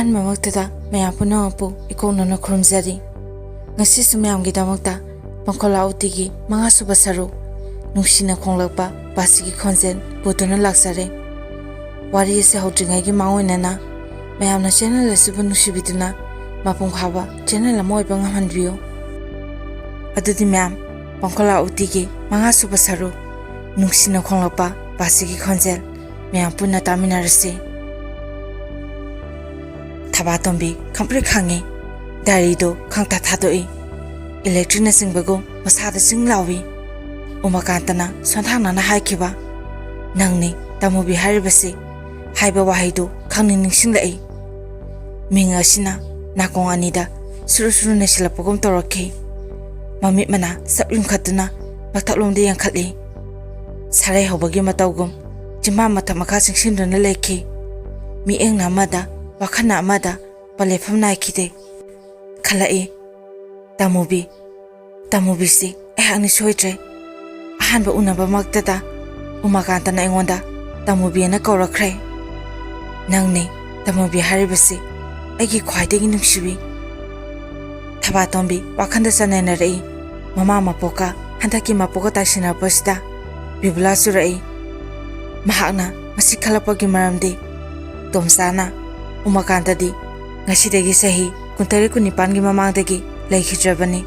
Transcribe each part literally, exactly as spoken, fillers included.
ꯑꯍꯥꯟꯕꯃꯛꯇꯗ ꯃꯌꯥꯝ ꯄꯨꯝꯅꯃꯛꯄꯨ ꯏꯀꯣꯛꯅꯅ ꯈꯨꯔꯨꯝꯖꯔꯤ꯫ ꯉꯁꯤꯁꯨ ꯃꯌꯥꯝꯒꯤꯗꯃꯛꯇ ꯄꯥꯡꯈꯣꯂꯥ ꯎꯇꯤꯒꯤ ꯃꯉꯥꯁꯨꯕ ꯁꯔꯨꯛ, ꯅꯨꯡꯁꯤꯅ ꯈꯣꯡꯂꯛꯄ ꯄꯥꯁꯤꯒꯤ ꯈꯣꯟꯖꯦꯜ ꯄꯨꯗꯨꯅ ꯂꯥꯛꯆꯔꯦ꯫ ꯋꯥꯔꯤ ꯑꯁꯤ ꯍꯧꯗ꯭ꯔꯤꯉꯩꯒꯤ ꯃꯥꯡꯑꯣꯏꯅꯅ ꯃꯌꯥꯝꯅ ꯆꯦꯅꯦꯜ ꯑꯁꯤꯕꯨ ꯅꯨꯡꯁꯤꯕꯤꯗꯨꯅ ꯃꯄꯨꯡ ꯐꯥꯕ ꯆꯦꯅꯦꯜ ꯑꯃ ꯑꯣꯏꯕ ꯉꯝꯍꯟꯕꯤꯌꯨ꯫ ꯑꯗꯨꯗꯤ ꯃꯌꯥꯝ, ꯄꯥꯡꯈꯣꯂꯥ ꯎꯇꯤꯒꯤ ꯃꯉꯥꯁꯨꯕ ꯁꯔꯨꯛ, ꯅꯨꯡꯁꯤꯅ ꯈꯣꯡꯂꯛꯄ ꯄꯥꯁꯤꯒꯤ ꯈꯣꯟꯖꯦꯜ, ꯃꯌꯥꯝ ꯄꯨꯟꯅ ꯇꯥꯃꯤꯟꯅꯔꯁꯤ꯫ ꯊꯕꯥꯇꯣꯝꯕꯤ ꯈꯪꯄ꯭ꯔꯦꯛ ꯈꯪꯉꯤ꯫ ꯗꯥꯏꯔꯤꯗꯨ ꯈꯪꯊꯥ ꯊꯥꯗꯣꯛꯏ꯫ ꯏꯂꯦꯛꯇ꯭ꯔꯤꯛꯅꯆꯤꯡꯕꯒꯨꯝ ꯃꯁꯥꯗ ꯆꯤꯡ ꯂꯥꯎꯏ꯫ ꯎꯃꯥꯀꯥꯟꯇꯅ ꯁꯣꯟꯊꯥꯡꯅꯅ ꯍꯥꯏꯈꯤꯕ, "ꯅꯪꯅꯤ ꯇꯃꯨꯕꯤ ꯍꯥꯏꯔꯤꯕꯁꯤ" ꯍꯥꯏꯕ ꯋꯥꯍꯩꯗꯨ ꯈꯪꯅꯤꯡ ꯅꯤꯡꯁꯤꯡꯂꯛꯏ꯫ ꯃꯤꯡ ꯑꯁꯤꯅ ꯅꯥꯀꯣꯡ ꯑꯅꯤꯗ ꯁꯨꯔꯨ ꯁꯨꯔꯨ ꯅꯩꯁꯤꯜꯂꯛꯄꯒꯨꯝ ꯇꯧꯔꯛꯈꯤ꯫ ꯃꯃꯤꯠ ꯃꯅꯥ ꯆꯞ ꯌꯨꯡꯈꯠꯇꯨꯅ ꯃꯊꯛꯂꯣꯝꯗ ꯌꯦꯡꯈꯠꯂꯤ꯫ ꯁꯥꯔꯩ ꯍꯧꯕꯒꯤ ꯃꯇꯧꯒꯨꯝ ꯆꯤꯝꯕꯥꯟ ꯃꯊꯛ ꯃꯈꯥ ꯆꯤꯡꯁꯤꯟꯗꯨꯅ ꯂꯩꯈꯤ꯫ ꯃꯤꯠꯌꯦꯡꯅ ꯑꯃꯗ, ꯋꯥꯈꯜꯅ ꯑꯃꯗ ꯄꯂꯦꯐꯝ ꯅꯥꯏꯈꯤꯗꯦ꯫ ꯈꯜꯂꯛꯏ, "ꯇꯃꯨꯕꯤ, ꯇꯃꯨꯕꯤꯁꯤ ꯑꯩꯍꯥꯛꯅꯤ ꯁꯣꯏꯗ꯭ꯔꯦ"꯫ ꯑꯍꯥꯟꯕ ꯎꯅꯕꯃꯛꯇꯗ ꯎꯃꯥꯀꯥꯟꯇꯅ ꯑꯩꯉꯣꯟꯗ ꯇꯃꯨꯕꯤꯅ ꯀꯧꯔꯛꯈ꯭ꯔꯦ꯫ "ꯅꯪꯅꯤ ꯇꯃꯨꯕꯤ ꯍꯥꯏꯔꯤꯕꯁꯤ ꯑꯩꯒꯤ ꯈ꯭ꯋꯥꯏꯗꯒꯤ ꯅꯨꯡꯁꯤꯕꯤ"꯫ ꯊꯕꯥꯇꯣꯝꯕꯤ ꯋꯥꯈꯜꯗ ꯆꯅꯩꯅꯔꯛꯏ꯫ ꯃꯃꯥ ꯃꯄꯣꯛꯀ ꯍꯟꯗꯛꯀꯤ ꯃꯄꯣꯛꯀ ꯇꯥꯏꯁꯤꯟꯅꯔꯛꯄꯁꯤꯗ ꯕꯤꯕꯨꯂꯥ ꯆꯨꯔꯛꯏ꯫ ꯃꯍꯥꯛꯅ ꯃꯁꯤ ꯈꯜꯂꯛꯄꯒꯤ ꯃꯔꯝꯗꯤ ꯇꯣꯝꯆꯥꯅ ꯎꯃꯥꯀꯥꯟꯇꯗꯤ ꯉꯁꯤꯗꯒꯤ ꯆꯍꯤ ꯀꯨꯟꯇꯔꯦꯠ ꯀꯨꯟꯅꯤꯄꯥꯟꯒꯤ ꯃꯃꯥꯡꯗꯒꯤ ꯂꯩꯈꯤꯗ꯭ꯔꯕꯅꯤ꯫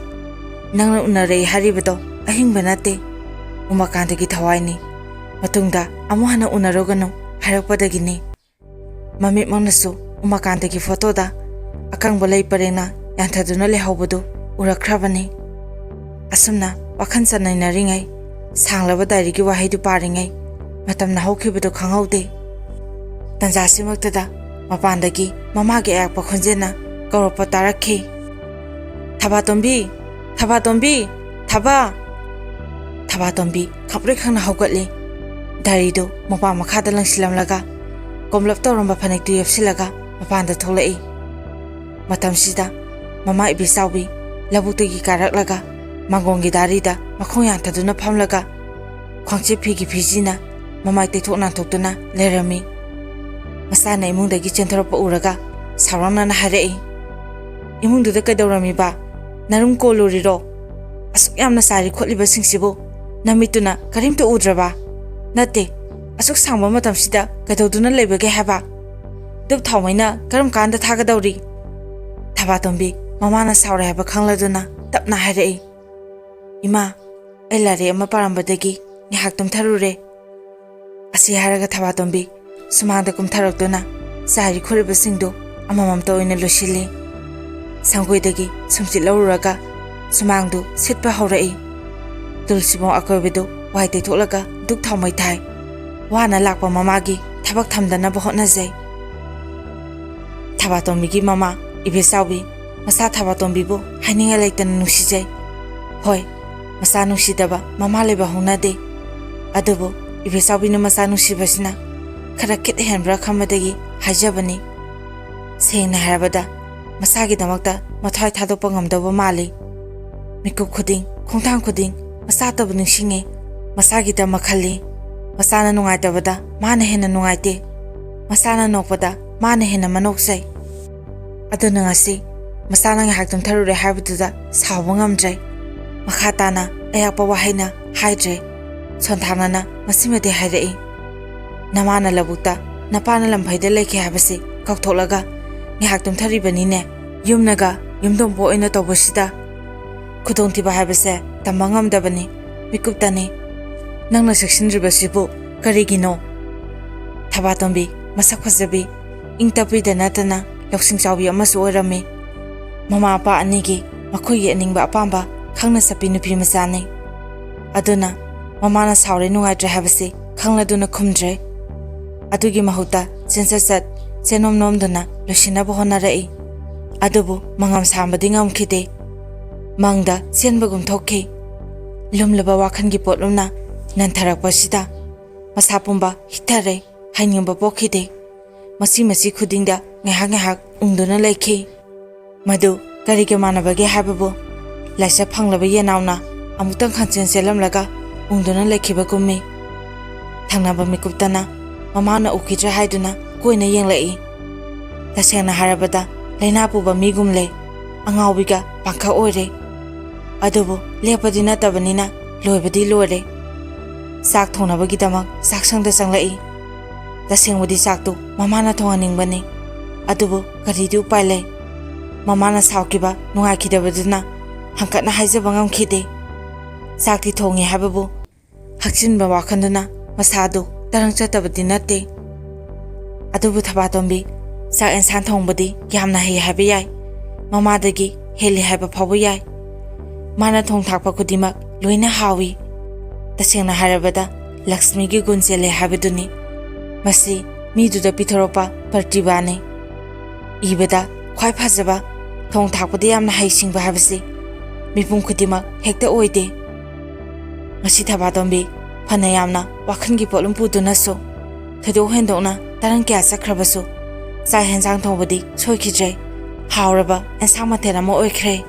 ꯅꯪꯅ ꯎꯅꯔꯛꯏ ꯍꯥꯏꯔꯤꯕꯗꯣ ꯑꯍꯤꯡꯕ ꯅꯠꯇꯦ꯫ ꯎꯃꯥꯀꯥꯟꯇꯒꯤ ꯊꯋꯥꯏꯅꯤ꯫ ꯃꯇꯨꯡꯗ ꯑꯃꯨꯛ ꯍꯟꯅ ꯎꯅꯔꯨꯒꯅꯨ ꯍꯥꯏꯔꯛꯄꯗꯒꯤꯅꯤ꯫ ꯃꯃꯤꯠꯃꯛꯅꯁꯨ ꯎꯃꯥꯀꯥꯟꯇꯒꯤ ꯐꯣꯇꯣꯗ ꯑꯀꯪꯕ ꯂꯩ ꯄꯔꯦꯡꯅ ꯌꯥꯟꯊꯗꯨꯅ ꯂꯩꯍꯧꯕꯗꯨ ꯎꯔꯛꯈ꯭ꯔꯕꯅꯤ꯫ ꯑꯁꯨꯝꯅ ꯋꯥꯈꯜ ꯆꯅꯩꯅꯔꯤꯉꯩ, ꯁꯥꯡꯂꯕ ꯗꯥꯏꯔꯤꯒꯤ ꯋꯥꯍꯩꯗꯨ ꯄꯥꯔꯤꯉꯩ ꯃꯇꯝꯅ ꯍꯧꯈꯤꯕꯗꯨ ꯈꯪꯍꯧꯗꯦ꯫ ꯇꯟꯖꯥꯁꯤꯃꯛꯇꯗ ꯃꯄꯥꯟꯗꯒꯤ ꯃꯃꯥꯒꯤ ꯑꯌꯥꯛꯄ ꯈꯣꯟꯖꯦꯜꯅ ꯀꯧꯔꯛꯄ ꯇꯥꯔꯛꯈꯤ꯫ "ꯊꯕꯥꯇꯣꯝꯕꯤ! ꯊꯕꯥꯇꯣꯝꯕꯤ! ꯊꯕꯥ!" ꯊꯕꯥꯇꯣꯝꯕꯤ ꯈꯪꯄ꯭ꯔꯦꯛ ꯈꯪꯅ ꯍꯧꯒꯠꯂꯤ꯫ ꯗꯥꯏꯔꯤꯗꯨ ꯃꯣꯝꯄꯥꯛ ꯃꯈꯥꯗ ꯂꯪꯁꯤꯜꯂꯝꯂꯒ ꯀꯣꯝꯂꯞ ꯇꯧꯔꯝꯕ ꯐꯅꯦꯛꯇꯨ ꯌꯦꯞꯁꯤꯜꯂꯒ ꯃꯄꯥꯟꯗ ꯊꯣꯛꯂꯛꯏ꯫ ꯃꯇꯝꯁꯤꯗ ꯃꯃꯥ ꯏꯕꯦꯆꯥꯎꯕꯤ ꯂꯧꯕꯨꯛꯇꯒꯤ ꯀꯥꯔꯛꯂꯒ ꯃꯥꯡꯒꯣꯟꯒꯤ ꯗꯥꯔꯤꯗ ꯃꯈꯣꯡ ꯌꯥꯟꯊꯗꯨꯅ ꯐꯝꯂꯒ ꯈ꯭ꯋꯥꯡꯆꯦꯞ ꯐꯤꯒꯤ ꯐꯤꯖꯤꯅ ꯃꯃꯥꯏ ꯇꯩꯊꯣꯛ ꯅꯥꯟꯊꯣꯛꯇꯨꯅ ꯂꯩꯔꯝꯃꯤ꯫ ꯃꯆꯥꯅ ꯏꯃꯨꯡꯗꯒꯤ ꯆꯦꯟꯊꯣꯔꯛꯄ ꯎꯔꯒ ꯁꯥꯎꯔꯥꯡꯅꯅ ꯍꯥꯏꯔꯛꯏ꯫ "ꯏꯃꯨꯡꯗꯨꯗ ꯀꯩꯗꯧꯔꯝꯃꯤꯕ? ꯅꯔꯨꯝ ꯀꯣꯜꯂꯨꯔꯤꯔꯣ? ꯑꯁꯨꯛ ꯌꯥꯝꯅ ꯆꯥꯏꯔꯤ ꯈꯣꯠꯂꯤꯕꯁꯤꯡꯁꯤꯕꯨ ꯅꯃꯤꯠꯇꯨꯅ ꯀꯔꯤꯝꯇ ꯎꯗ꯭ꯔꯕ?" "ꯅꯠꯇꯦ, ꯑꯁꯨꯛ ꯁꯥꯡꯕ ꯃꯇꯝꯁꯤꯗ ꯀꯩꯗꯧꯗꯨꯅ ꯂꯩꯕꯒꯦ ꯍꯥꯏꯕ? ꯙꯨꯞ ꯊꯥꯎꯃꯩꯅ ꯀꯔꯝ ꯀꯥꯟꯗ ꯊꯥꯒꯗꯧꯔꯤ?" ꯊꯕꯥꯇꯣꯝꯕꯤ ꯃꯃꯥꯅ ꯁꯥꯎꯔꯦ ꯍꯥꯏꯕ ꯈꯪꯂꯗꯨꯅ ꯇꯞꯅ ꯍꯥꯏꯔꯛꯏ꯫ "ꯏꯃꯥ, ꯑꯩ ꯂꯥꯏꯔꯤꯛ ꯑꯃ ꯄꯥꯔꯝꯕꯗꯒꯤ ꯉꯥꯏꯍꯥꯛ ꯇꯨꯝꯊꯔꯨꯔꯦ꯫" ꯑꯁꯤ ꯍꯥꯏꯔꯒ ꯊꯕꯥꯇꯣꯝꯕꯤ ꯁꯨꯃꯥꯡꯗ ꯀꯨꯝꯊꯔꯛꯇꯨꯅ ꯆꯥꯏꯔꯤ ꯈꯣꯠꯂꯤꯕꯁꯤꯡꯗꯨ ꯑꯃꯃꯝꯇ ꯑꯣꯏꯅ ꯂꯣꯏꯁꯤꯜꯂꯤ꯫ ꯁꯪꯒꯣꯏꯗꯒꯤ ꯁꯨꯝꯆꯤꯠ ꯂꯧꯔꯨꯔꯒ ꯁꯨꯃꯥꯡꯗꯨ ꯁꯤꯠꯄ ꯍꯧꯔꯛꯏ꯫ ꯇꯨꯜꯁꯤꯕꯣꯡ ꯑꯀꯣꯏꯕꯗꯨ ꯋꯥꯏ ꯇꯩꯊꯣꯛꯂꯒ ꯙꯨꯛ ꯊꯥꯎꯃꯩ ꯊꯥꯏ꯫ ꯋꯥꯅ ꯂꯥꯛꯄ ꯃꯃꯥꯒꯤ ꯊꯕꯛ ꯊꯝꯗꯅꯕ ꯍꯣꯠꯅꯖꯩ꯫ ꯊꯕꯥꯇꯣꯝꯕꯤꯒꯤ ꯃꯃꯥ ꯏꯕꯦꯆꯥꯎꯕꯤ ꯃꯆꯥ ꯊꯕꯥꯇꯣꯝꯕꯤꯕꯨ ꯍꯥꯏꯅꯤꯡꯉꯥꯏ ꯂꯩꯇꯅ ꯅꯨꯡꯁꯤꯖꯩ꯫ ꯍꯣꯏ, ꯃꯆꯥ ꯅꯨꯡꯁꯤꯗꯕ ꯃꯃꯥ ꯂꯩꯕ ꯍꯧꯅꯗꯦ꯫ ꯑꯗꯨꯕꯨ ꯏꯕꯦꯆꯥꯎꯕꯤꯅ ꯃꯆꯥ ꯅꯨꯡꯁꯤꯕꯁꯤꯅ ꯈꯔ ꯈꯤꯠ ꯍꯦꯟꯕ꯭ꯔꯥ ꯈꯟꯕꯗꯒꯤ ꯍꯥꯏꯖꯕꯅꯤ꯫ ꯁꯦꯡꯅ ꯍꯥꯏꯔꯕꯗ ꯃꯆꯥꯒꯤꯗꯃꯛꯇ ꯃꯊ꯭ꯋꯥꯏ ꯊꯥꯗꯣꯛꯄ ꯉꯝꯗꯧꯕ ꯃꯥꯜꯂꯤ꯫ ꯃꯤꯀꯨꯞ ꯈꯨꯗꯤꯡ, ꯈꯣꯡꯊꯥꯡ ꯈꯨꯗꯤꯡ ꯃꯆꯥꯇꯕꯨ ꯅꯤꯡꯁꯤꯡꯉꯤ, ꯃꯆꯥꯒꯤꯗꯃꯛ ꯈꯜꯂꯤ꯫ ꯃꯆꯥꯅ ꯅꯨꯡꯉꯥꯏꯇꯕꯗ ꯃꯥꯅ ꯍꯦꯟꯅ ꯅꯨꯡꯉꯥꯏꯇꯦ, ꯃꯆꯥꯅ ꯅꯣꯛꯄꯗ ꯃꯥꯅ ꯍꯦꯟꯅ ꯃꯅꯣꯛꯆꯩ꯫ ꯑꯗꯨꯅ ꯉꯁꯤ ꯃꯆꯥꯅ ꯉꯥꯏꯍꯥꯛ ꯇꯨꯝꯊꯔꯨꯔꯦ ꯍꯥꯏꯕꯗꯨꯗ ꯁꯥꯎꯕ ꯉꯝꯗ꯭ꯔꯦ꯫ ꯃꯈꯥ ꯇꯥꯅ ꯑꯌꯥꯛꯄ ꯋꯥꯍꯩꯅ ꯍꯥꯏꯗ꯭ꯔꯦ꯫ ꯁꯣꯟꯊꯥꯡꯅꯅ ꯃꯁꯤꯃꯗꯤ ꯍꯥꯏꯔꯛꯏ, "ꯅꯃꯥꯅ ꯂꯧꯕꯨꯛꯇ ꯅꯄꯥꯅ ꯂꯝꯐꯩꯗ ꯂꯩꯈꯤ ꯍꯥꯏꯕꯁꯤ ꯀꯥꯎꯊꯣꯛꯂꯒ ꯉꯥꯏꯍꯥꯛ ꯇꯨꯝꯊꯔꯤꯕꯅꯤꯅꯦ꯫ ꯌꯨꯝꯅꯒ ꯌꯨꯝꯗꯣꯡꯕ ꯑꯣꯏꯅ ꯇꯧꯕꯁꯤꯗ ꯈꯨꯗꯣꯡꯊꯤꯕ ꯍꯥꯏꯕꯁꯦ ꯇꯝꯕ ꯉꯝꯗꯕꯅꯤ, ꯃꯤꯀꯨꯞꯇꯅꯤ꯫ ꯅꯪꯅ ꯆꯦꯛꯁꯤꯟꯗ꯭ꯔꯤꯕꯁꯤꯕꯨ ꯀꯔꯤꯒꯤꯅꯣ?" ꯊꯕꯥꯇꯣꯝꯕꯤ ꯃꯁꯛ ꯐꯖꯕꯤ, ꯏꯪ ꯇꯞꯄꯤꯗ ꯅꯠꯇꯅ ꯂꯧꯁꯤꯡ ꯆꯥꯎꯕꯤ ꯑꯃꯁꯨ ꯑꯣꯏꯔꯝꯃꯤ꯫ ꯃꯃꯥ ꯃꯄꯥ ꯑꯅꯤꯒꯤ ꯃꯈꯣꯏꯒꯤ ꯑꯅꯤꯡꯕ ꯑꯄꯥꯝꯕ ꯈꯪꯅ ꯆꯠꯄꯤ ꯅꯨꯄꯤ ꯃꯆꯥꯅꯤ꯫ ꯑꯗꯨꯅ ꯃꯃꯥꯅ ꯁꯥꯎꯔꯦ ꯅꯨꯡꯉꯥꯏꯇ꯭ꯔꯦ ꯍꯥꯏꯕꯁꯤ ꯈꯪꯂꯗꯨꯅ ꯈꯨꯝꯗ꯭ꯔꯦ꯫ ꯑꯗꯨꯒꯤ ꯃꯍꯨꯠꯇ ꯆꯦꯟꯆꯠ ꯆꯠ, ꯆꯦꯟꯅꯣꯝ ꯅꯣꯝꯗꯨꯅ ꯂꯣꯏꯁꯤꯟꯅꯕ ꯍꯣꯠꯅꯔꯛꯏ꯫ ꯑꯗꯨꯕꯨ ꯃꯉꯝ ꯁꯥꯝꯕꯗꯤ ꯉꯝꯈꯤꯗꯦ꯫ ꯃꯪꯗ ꯆꯦꯟꯕꯒꯨꯝ ꯊꯣꯛꯈꯤ꯫ ꯂꯨꯝꯂꯕ ꯋꯥꯈꯜꯒꯤ ꯄꯣꯠꯂꯨꯝꯅ ꯅꯟꯊꯔꯛꯄꯁꯤꯗ ꯃꯁꯥ ꯄꯨꯝꯕ ꯍꯤꯛꯊꯔꯦ꯫ ꯍꯥꯏꯅꯤꯡꯕ ꯄꯣꯛꯈꯤꯗꯦ꯫ ꯃꯁꯤ ꯃꯁꯤ ꯈꯨꯗꯤꯡꯗ ꯉꯥꯏꯍꯥꯛ ꯉꯥꯏꯍꯥꯛ ꯎꯪꯗꯨꯅ ꯂꯩꯈꯤ꯫ ꯃꯗꯨ ꯀꯔꯤꯒ ꯃꯥꯟꯅꯕꯒꯦ ꯍꯥꯏꯕꯕꯨ ꯂꯥꯏꯆꯠ ꯐꯪꯂꯕ ꯌꯦꯅꯥꯎꯅ ꯑꯃꯨꯛꯇꯪ ꯈꯪꯆꯦꯟ ꯆꯦꯜꯂꯝꯂꯒ ꯎꯪꯗꯨꯅ ꯂꯩꯈꯤꯕꯒꯨꯝꯃꯤ꯫ ꯊꯪꯅꯕ ꯃꯤꯀꯨꯞꯇꯅ ꯃꯃꯥꯅ ꯎꯈꯤꯗ꯭ꯔꯥ ꯍꯥꯏꯗꯨꯅ ꯀꯣꯏꯅ ꯌꯦꯡꯂꯛꯏ꯫ ꯇꯁꯦꯡꯅ ꯍꯥꯏꯔꯕꯗ, ꯂꯥꯏꯅꯥ ꯄꯨꯕ ꯃꯤꯒꯨꯝꯂꯦ꯫ ꯑꯉꯥꯎꯕꯤꯒ ꯄꯥꯡꯈꯛ ꯑꯣꯏꯔꯦ꯫ ꯑꯗꯨꯕꯨ ꯂꯦꯞꯄꯗꯤ ꯅꯠꯇꯕꯅꯤꯅ ꯂꯣꯏꯕꯗꯤ ꯂꯣꯏꯔꯦ꯫ ꯆꯥꯛ ꯊꯣꯡꯅꯕꯒꯤꯗꯃꯛ ꯆꯥꯛꯁꯪꯗ ꯆꯪꯂꯛꯏ꯫ ꯇꯁꯦꯡꯕꯗꯤ ꯆꯥꯛꯇꯨ ꯃꯃꯥꯅ ꯊꯣꯡꯍꯟꯅꯤꯡꯕꯅꯤ꯫ ꯑꯗꯨꯕꯨ ꯀꯔꯤꯗꯤ ꯎꯄꯥꯏ ꯂꯩ? ꯃꯃꯥꯅ ꯁꯥꯎꯈꯤꯕ ꯅꯨꯡꯉꯥꯏꯈꯤꯗꯕꯗꯨꯅ ꯍꯪꯀꯠꯅ ꯍꯥꯏꯖꯕ ꯉꯝꯈꯤꯗꯦ꯫ ꯆꯥꯛꯇꯤ ꯊꯣꯡꯉꯤ ꯍꯥꯏꯕꯕꯨ ꯍꯛꯆꯤꯟꯕ ꯋꯥꯈꯜꯗꯨꯅ ꯃꯁꯥꯗꯨ ꯇꯔꯪ ꯆꯠꯇꯕꯗꯤ ꯅꯠꯇꯦ꯫ ꯑꯗꯨꯕꯨ ꯊꯕꯥꯇꯣꯝꯕꯤ, ꯆꯥꯛ ꯑꯦꯟꯁꯥꯡ ꯊꯣꯡꯕꯗꯤ ꯌꯥꯝꯅ ꯍꯩ ꯍꯥꯏꯕ ꯌꯥꯏ꯫ ꯃꯃꯥꯗꯒꯤ ꯍꯦꯜꯂꯤ ꯍꯥꯏꯕ ꯐꯥꯎꯕ ꯌꯥꯏ꯫ ꯃꯥꯅ ꯊꯣꯡ ꯊꯥꯛꯄ ꯈꯨꯗꯤꯡꯃꯛ ꯂꯣꯏꯅ ꯍꯥꯎꯏ꯫ ꯇꯁꯦꯡꯅ ꯍꯥꯏꯔꯕꯗ, ꯂꯛꯁꯃꯤꯒꯤ ꯒꯨꯟ ꯆꯦꯜꯂꯦ ꯍꯥꯏꯕꯗꯨꯅꯤ꯫ ꯃꯁꯤ ꯃꯤꯗꯨꯗ ꯄꯤꯊꯣꯔꯛꯄ ꯄ꯭ꯔꯇꯤꯚꯥꯅꯤ꯫ ꯏꯕꯗ ꯈ꯭ꯋꯥꯏ ꯐꯖꯕ, ꯊꯣꯡ ꯊꯥꯛꯄꯗ ꯌꯥꯝꯅ ꯍꯩꯁꯤꯡꯕ ꯍꯥꯏꯕꯁꯤ ꯃꯤꯄꯨꯝ ꯈꯨꯗꯤꯡꯃꯛ ꯍꯦꯛꯇ ꯑꯣꯏꯗꯦ꯫ ꯉꯁꯤ ꯊꯕꯥꯇꯣꯝꯕꯤ ꯐꯅ ꯌꯥꯝꯅ ꯋꯥꯈꯜꯒꯤ ꯄꯣꯠꯂꯨꯝ ꯄꯨꯗꯨꯅꯁꯨ, ꯊꯣꯏꯗꯣꯛ ꯍꯦꯟꯗꯣꯛꯅ ꯇꯔꯪ ꯀꯌꯥ ꯆꯠꯈ꯭ꯔꯕꯁꯨ, ꯆꯥꯛ ꯍꯦꯟꯖꯥꯡ ꯊꯣꯡꯕꯗꯤ ꯁꯣꯏꯈꯤꯗ꯭ꯔꯦ꯫ ꯍꯥꯎꯔꯕ ꯑꯦꯟꯁꯥꯡ ꯃꯊꯦꯜ ꯑꯃ ꯑꯣꯏꯈ꯭ꯔꯦ꯫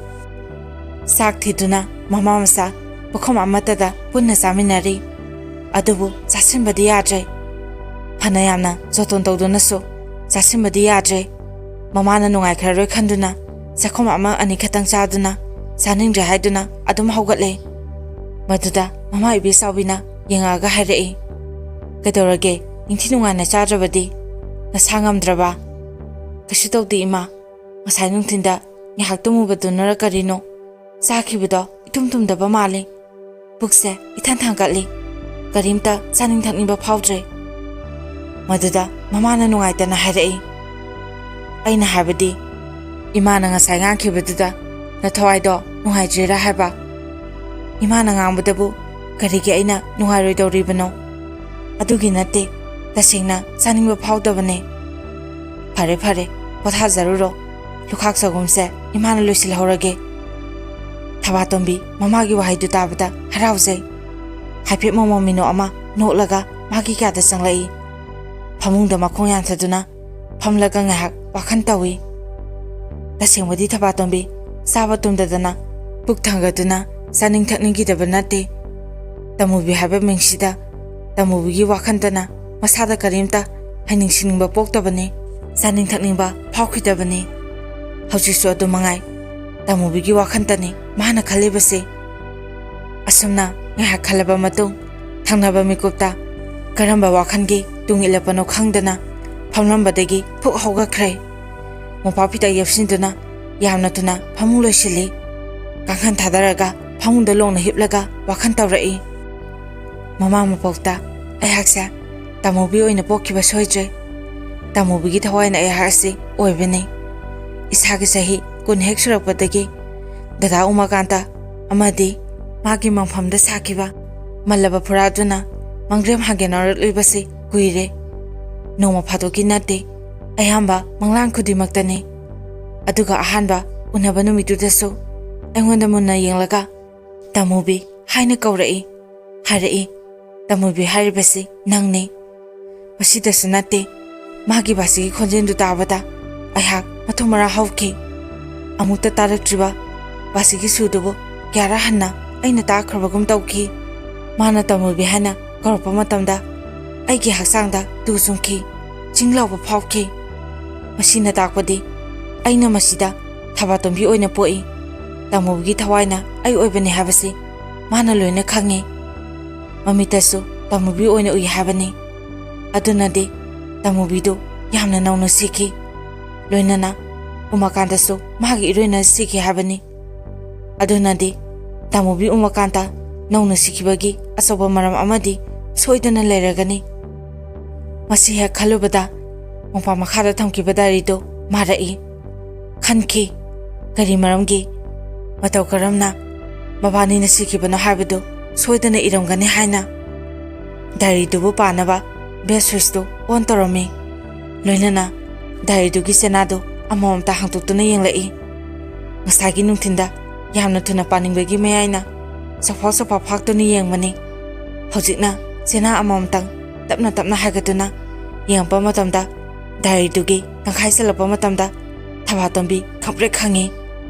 ꯆꯥꯛ ꯊꯤꯗꯨꯅ ꯃꯃꯥ ꯃꯆꯥ ꯄꯨꯈꯝ ꯑꯃꯠꯇꯗ ꯄꯨꯟꯅ ꯆꯥꯃꯤꯟꯅꯔꯤ꯫ ꯑꯗꯨꯕꯨ ꯆꯥꯁꯤꯟꯕꯗꯤ ꯌꯥꯗ꯭ꯔꯦ꯫ ꯐꯅ ꯌꯥꯝꯅ ꯖꯣꯇꯣꯟ ꯇꯧꯗꯨꯅꯁꯨ ꯆꯥꯁꯤꯟꯕꯗꯤ ꯌꯥꯗ꯭ꯔꯦ꯫ ꯃꯃꯥꯅ ꯅꯨꯡꯉꯥꯏꯈ꯭ꯔꯔꯣꯏ ꯈꯟꯗꯨꯅ ꯆꯥꯛꯈꯨꯝ ꯑꯃ ꯑꯅꯤ ꯈꯛꯇꯪ ꯆꯥꯗꯨꯅ ꯆꯥꯅꯤꯡꯗ꯭ꯔꯦ ꯍꯥꯏꯗꯨꯅ ꯑꯗꯨꯝ ꯍꯧꯒꯠꯂꯦ꯫ ꯃꯗꯨꯗ ꯃꯃꯥ ꯏꯕꯦꯆꯥꯎꯕꯤꯅ ꯌꯦꯡꯉꯛꯑꯒ ꯍꯥꯏꯔꯛꯏ, "ꯀꯩꯗꯧꯔꯒꯦ? ꯅꯤꯡꯊꯤ ꯅꯨꯡꯉꯥꯏꯅ ꯆꯥꯗ꯭ꯔꯕꯗꯤ? ꯅꯁꯥ ꯉꯝꯗ꯭ꯔꯕ?" "ꯀꯩꯁꯨ ꯇꯧꯗꯦ ꯏꯃꯥ, ꯉꯁꯥꯏ ꯅꯨꯡꯊꯤꯟꯗ ꯉꯥꯏꯍꯥꯛ ꯇꯨꯝꯃꯨꯕꯗꯨꯅꯔ ꯀꯔꯤꯅꯣ, ꯆꯥꯈꯤꯕꯗꯣ ꯏꯇꯨꯝ ꯇꯨꯝꯗꯕ ꯃꯥꯜꯂꯤ꯫ ꯄꯨꯛꯁꯦ ꯏꯊꯟ ꯊꯟꯒꯠꯂꯤ꯫ ꯀꯔꯤꯝꯇ ꯆꯥꯅꯤꯡ ꯊꯛꯅꯤꯡꯕ ꯐꯥꯎꯗ꯭ꯔꯦ꯫" ꯃꯗꯨꯗ ꯃꯃꯥꯅ ꯅꯨꯡꯉꯥꯏꯇꯅ ꯍꯥꯏꯔꯛꯏ, "ꯑꯩꯅ ꯍꯥꯏꯕꯗꯤ, ꯏꯃꯥꯅ ꯉꯁꯥꯏ ꯉꯥꯡꯈꯤꯕꯗꯨꯗ ꯅꯊꯋꯥꯏꯗꯣ ꯅꯨꯡꯉꯥꯏꯇ꯭ꯔꯤꯔꯥ ꯍꯥꯏꯕ꯫ ꯏꯃꯥꯅ ꯉꯥꯡꯕꯗꯕꯨ ꯀꯔꯤꯒꯤ ꯑꯩꯅ ꯅꯨꯡꯉꯥꯏꯔꯣꯏꯗꯧꯔꯤꯕꯅꯣ? ꯑꯗꯨꯒꯤ ꯅꯠꯇꯦ, ꯇꯁꯦꯡꯅ ꯆꯥꯅꯤꯡꯕ ꯐꯥꯎꯗꯕꯅꯦ꯫ ꯐꯔꯦ ꯐꯔꯦ, ꯄꯣꯊꯥꯖꯔꯨꯔꯣ꯫ ꯂꯨꯈꯥꯛ ꯆꯒꯨꯝꯁꯦ ꯏꯃꯥꯅ ꯂꯣꯏꯁꯤꯜꯍꯧꯔꯒꯦ꯫" ꯊꯕꯥꯇꯣꯝꯕꯤ ꯃꯃꯥꯒꯤ ꯋꯥꯍꯩꯗꯨ ꯇꯥꯕꯗ ꯍꯔꯥꯎꯖꯩ꯫ ꯍꯥꯏꯐꯦꯠ ꯃꯣꯃꯣꯟ ꯃꯤꯅꯣꯛ ꯑꯃ ꯅꯣꯛꯂꯒ ꯃꯥꯒꯤ ꯀꯥꯗ ꯆꯪꯂꯛꯏ꯫ ꯐꯃꯨꯡꯗ ꯃꯈꯣꯡ ꯌꯥꯟꯊꯗꯨꯅ ꯐꯝꯂꯒ ꯉꯥꯏꯍꯥꯛ ꯋꯥꯈꯜ ꯇꯧꯏ꯫ ꯇꯁꯦꯡꯕꯗꯤ ꯊꯕꯥꯇꯣꯝꯕꯤ ꯆꯥꯕ ꯇꯨꯝꯗꯗꯅ ꯄꯨꯛ ꯊꯪꯒꯗꯨꯅ ꯆꯥꯅꯤꯡ ꯊꯛꯅꯤꯡꯈꯤꯗꯕ ꯅꯠꯇꯦ꯫ ꯇꯃꯨꯕꯤ ꯍꯥꯏꯕ ꯃꯤꯡꯁꯤꯗ ꯇꯃꯨꯕꯤꯒꯤ ꯋꯥꯈꯜꯗꯅ ꯃꯁꯥꯗ ꯀꯔꯤꯝꯇ ꯍꯩꯅꯤꯡ ꯁꯤꯅꯤꯡꯕ ꯄꯣꯛꯇꯕꯅꯤ꯫ ꯆꯥꯅꯤꯡ ꯊꯛꯅꯤꯡꯕ ꯐꯥꯎꯈꯤꯗꯕꯅꯤ꯫ ꯍꯧꯖꯤꯛꯁꯨ ꯑꯗꯨ ꯃꯉꯥꯏ꯫ ꯇꯥꯃꯨꯕꯤꯒꯤ ꯋꯥꯈꯜꯇꯅꯤ ꯃꯥꯅ ꯈꯜꯂꯤꯕꯁꯦ꯫ ꯑꯁꯨꯝꯅ ꯉꯥꯏꯍꯥꯛ ꯈꯜꯂꯕ ꯃꯇꯨꯡ, ꯊꯪꯅꯕ ꯃꯤꯀꯨꯞꯇ ꯀꯔꯝꯕ ꯋꯥꯈꯜꯒꯤ ꯇꯨꯡ ꯏꯜꯂꯛꯄꯅꯣ ꯈꯪꯗꯅ ꯐꯝꯂꯝꯕꯗꯒꯤ ꯐꯨꯛ ꯍꯧꯒꯠꯈ꯭ꯔꯦ꯫ ꯃꯣꯝꯄꯥꯛ ꯐꯤꯗꯛ ꯌꯦꯞꯁꯤꯟꯗꯨꯅ ꯌꯥꯝꯅ ꯊꯨꯅ ꯐꯃꯨꯡ ꯂꯣꯏꯁꯤꯜꯂꯤ꯫ ꯀꯥꯡꯈꯟ ꯊꯥꯗꯔꯒ ꯐꯃꯨꯡꯗ ꯂꯣꯡꯅ ꯍꯤꯞꯂꯒ ꯋꯥꯈꯜ ꯇꯧꯔꯛꯏ꯫ ꯃꯃꯥ ꯃꯄꯣꯛꯇ ꯑꯩꯍꯥꯛꯁꯦ ꯇꯥꯃꯨꯕꯤ ꯑꯣꯏꯅ ꯄꯣꯛꯈꯤꯕ ꯁꯣꯏꯗ꯭ꯔꯦ꯫ ꯇꯥꯃꯨꯕꯤꯒꯤ ꯊꯋꯥꯏꯅ ꯑꯩꯍꯥꯛ ꯑꯁꯤ ꯑꯣꯏꯕꯅꯤ꯫ ꯏꯁꯥꯒꯤ ꯆꯍꯤ ꯀꯨꯟ ꯍꯦꯛ ꯁꯨꯔꯛꯄꯗꯒꯤ ꯗꯗꯥ ꯎꯃꯥꯀꯥꯟꯇ ꯑꯃꯗꯤ ꯃꯥꯒꯤ ꯃꯪꯐꯝꯗ ꯁꯥꯈꯤꯕ ꯃꯜꯂꯕ ꯐꯨꯔꯥ ꯑꯗꯨꯅ ꯃꯪꯒ꯭ꯔꯦꯝ ꯍꯥꯡꯒꯦꯟꯅꯔꯛꯂꯤꯕꯁꯤ ꯀꯨꯏꯔꯦ꯫ ꯅꯣꯡꯃ ꯐꯥꯗꯣꯛꯀꯤ ꯅꯠꯇꯦ, ꯑꯌꯥꯝꯕ ꯃꯪꯂꯥꯟ ꯈꯨꯗꯤꯡꯃꯛꯇꯅꯤ꯫ ꯑꯗꯨꯒ ꯑꯍꯥꯟꯕ ꯎꯅꯕ ꯅꯨꯃꯤꯠꯇꯨꯗꯁꯨ ꯑꯩꯉꯣꯟꯗ ꯃꯨꯟꯅ ꯌꯦꯡꯂꯒ "ꯇꯥꯃꯨꯕꯤ" ꯍꯥꯏꯅ ꯀꯧꯔꯛꯏ꯫ ꯍꯥꯏꯔꯛꯏ, "ꯇꯥꯃꯨꯕꯤ ꯍꯥꯏꯔꯤꯕꯁꯤ ꯅꯪꯅꯤ"꯫ ꯃꯁꯤꯗꯁꯨ ꯅꯠꯇꯦ, ꯃꯥꯒꯤ ꯕꯥꯁꯤꯒꯤ ꯈꯣꯟꯖꯦꯜꯗꯨ ꯇꯥꯕꯗ ꯑꯩꯍꯥꯛ ꯃꯊꯨꯝ ꯃꯔꯥ ꯍꯧꯈꯤ꯫ ꯑꯃꯨꯛꯇ ꯇꯥꯔꯛꯇ꯭ꯔꯤꯕ ꯕꯥꯁꯤꯒꯤ ꯁꯨꯔꯗꯨꯕꯨ ꯀꯌꯥꯔꯛ ꯍꯟꯅ ꯑꯩꯅ ꯇꯥꯈ꯭ꯔꯕꯒꯨꯝ ꯇꯧꯈꯤ꯫ ꯃꯥꯅ "ꯇꯥꯃꯨꯕꯤ" ꯍꯥꯏꯅ ꯀꯧꯔꯛꯄ ꯃꯇꯝꯗ ꯑꯩꯒꯤ ꯍꯛꯆꯥꯡꯗ ꯇꯨ ꯆꯨꯡꯈꯤ, ꯆꯤꯡ ꯂꯥꯎꯕ ꯐꯥꯎꯈꯤ꯫ ꯃꯁꯤꯅ ꯇꯥꯛꯄꯗꯤ ꯑꯩꯅ ꯃꯁꯤꯗ ꯊꯕꯥꯇꯣꯝꯕꯤ ꯑꯣꯏꯅ ꯄꯣꯛꯏ꯫ ꯇꯥꯃꯨꯕꯤꯒꯤ ꯊꯋꯥꯏꯅ ꯑꯩ ꯑꯣꯏꯕꯅꯤ ꯍꯥꯏꯕꯁꯤ ꯃꯥꯅ ꯂꯣꯏꯅ ꯈꯪꯉꯤ꯫ ꯃꯃꯤꯠꯇꯁꯨ ꯇꯥꯃꯨꯕꯤ ꯑꯣꯏꯅ ꯎꯏ ꯍꯥꯏꯕꯅꯤ꯫ ꯑꯗꯨꯅꯗꯤ ꯇꯥꯃꯨꯕꯤꯗꯨ ꯌꯥꯝꯅ ꯅꯧꯅ ꯁꯤꯈꯤ꯫ ꯂꯣꯏꯅꯅ ꯎꯃꯥꯀꯥꯟꯇꯁꯨ ꯃꯥꯒꯤ ꯏꯔꯣꯏꯅ ꯁꯤꯈꯤ ꯍꯥꯏꯕꯅꯤ꯫ ꯑꯗꯨꯅꯗꯤ ꯇꯥꯃꯨꯕꯤ ꯎꯃꯥꯀꯥꯟꯇ ꯅꯧꯅ ꯁꯤꯈꯤꯕꯒꯤ ꯑꯆꯧꯕ ꯃꯔꯝ ꯑꯃꯗꯤ ꯁꯣꯏꯗꯅ ꯂꯩꯔꯒꯅꯤ꯫ ꯃꯁꯤ ꯍꯦꯛ ꯈꯜꯂꯨꯕꯗ ꯃꯣꯝꯄꯥꯛ ꯃꯈꯥꯗ ꯊꯝꯈꯤꯕ ꯗꯥꯏꯔꯤꯗꯨ ꯃꯥꯔꯛꯏ꯫ ꯈꯟꯈꯤ, ꯀꯔꯤ ꯃꯔꯝꯒꯤ? ꯃꯇꯧ ꯀꯔꯝꯅ ꯃꯕꯥꯅꯤꯅ ꯁꯤꯈꯤꯕꯅꯣ ꯍꯥꯏꯕꯗꯨ ꯁꯣꯏꯗꯅ ꯏꯔꯝꯒꯅꯤ ꯍꯥꯏꯅ꯫ ꯗꯥꯏꯔꯤꯗꯨꯕꯨ ꯄꯥꯅꯕ ꯕꯦꯜ ꯁ꯭ꯋꯤꯆꯇꯨ ꯑꯣꯟ ꯇꯧꯔꯝꯃꯤ꯫ ꯂꯣꯏꯅꯅ ꯗꯥꯏꯔꯤꯗꯨꯒꯤ ꯆꯦꯅꯥꯗꯨ ꯑꯃꯃꯝꯇ ꯍꯥꯡꯇꯣꯛꯇꯨꯅ ꯌꯦꯡꯂꯛꯏ꯫ ꯉꯁꯥꯏꯒꯤ ꯅꯨꯡꯊꯤꯟꯗ ꯌꯥꯝꯅ ꯊꯨꯅ ꯄꯥꯅꯤꯡꯕꯒꯤ ꯃꯌꯥꯏꯅ ꯆꯐꯥꯎ ꯆꯐꯥꯎ ꯐꯥꯛꯇꯨꯅ ꯌꯦꯡꯕꯅꯤ꯫ ꯍꯧꯖꯤꯛꯅ ꯆꯦꯅꯥ ꯑꯃꯃꯝꯇꯪ ꯇꯞꯅ ꯇꯞꯅ ꯍꯥꯏꯒꯠꯇꯨꯅ ꯌꯦꯡꯉꯛꯄ ꯃꯇꯝꯗ, ꯗꯥꯏꯔꯤꯗꯨꯒꯤ ꯇꯪꯈꯥꯏ ꯆꯜꯂꯛꯄ ꯃꯇꯝꯗ ꯊꯕꯥꯇꯣꯝꯕꯤ ꯈꯪꯄ꯭ꯔꯦꯛ ꯈꯪꯉꯤ꯫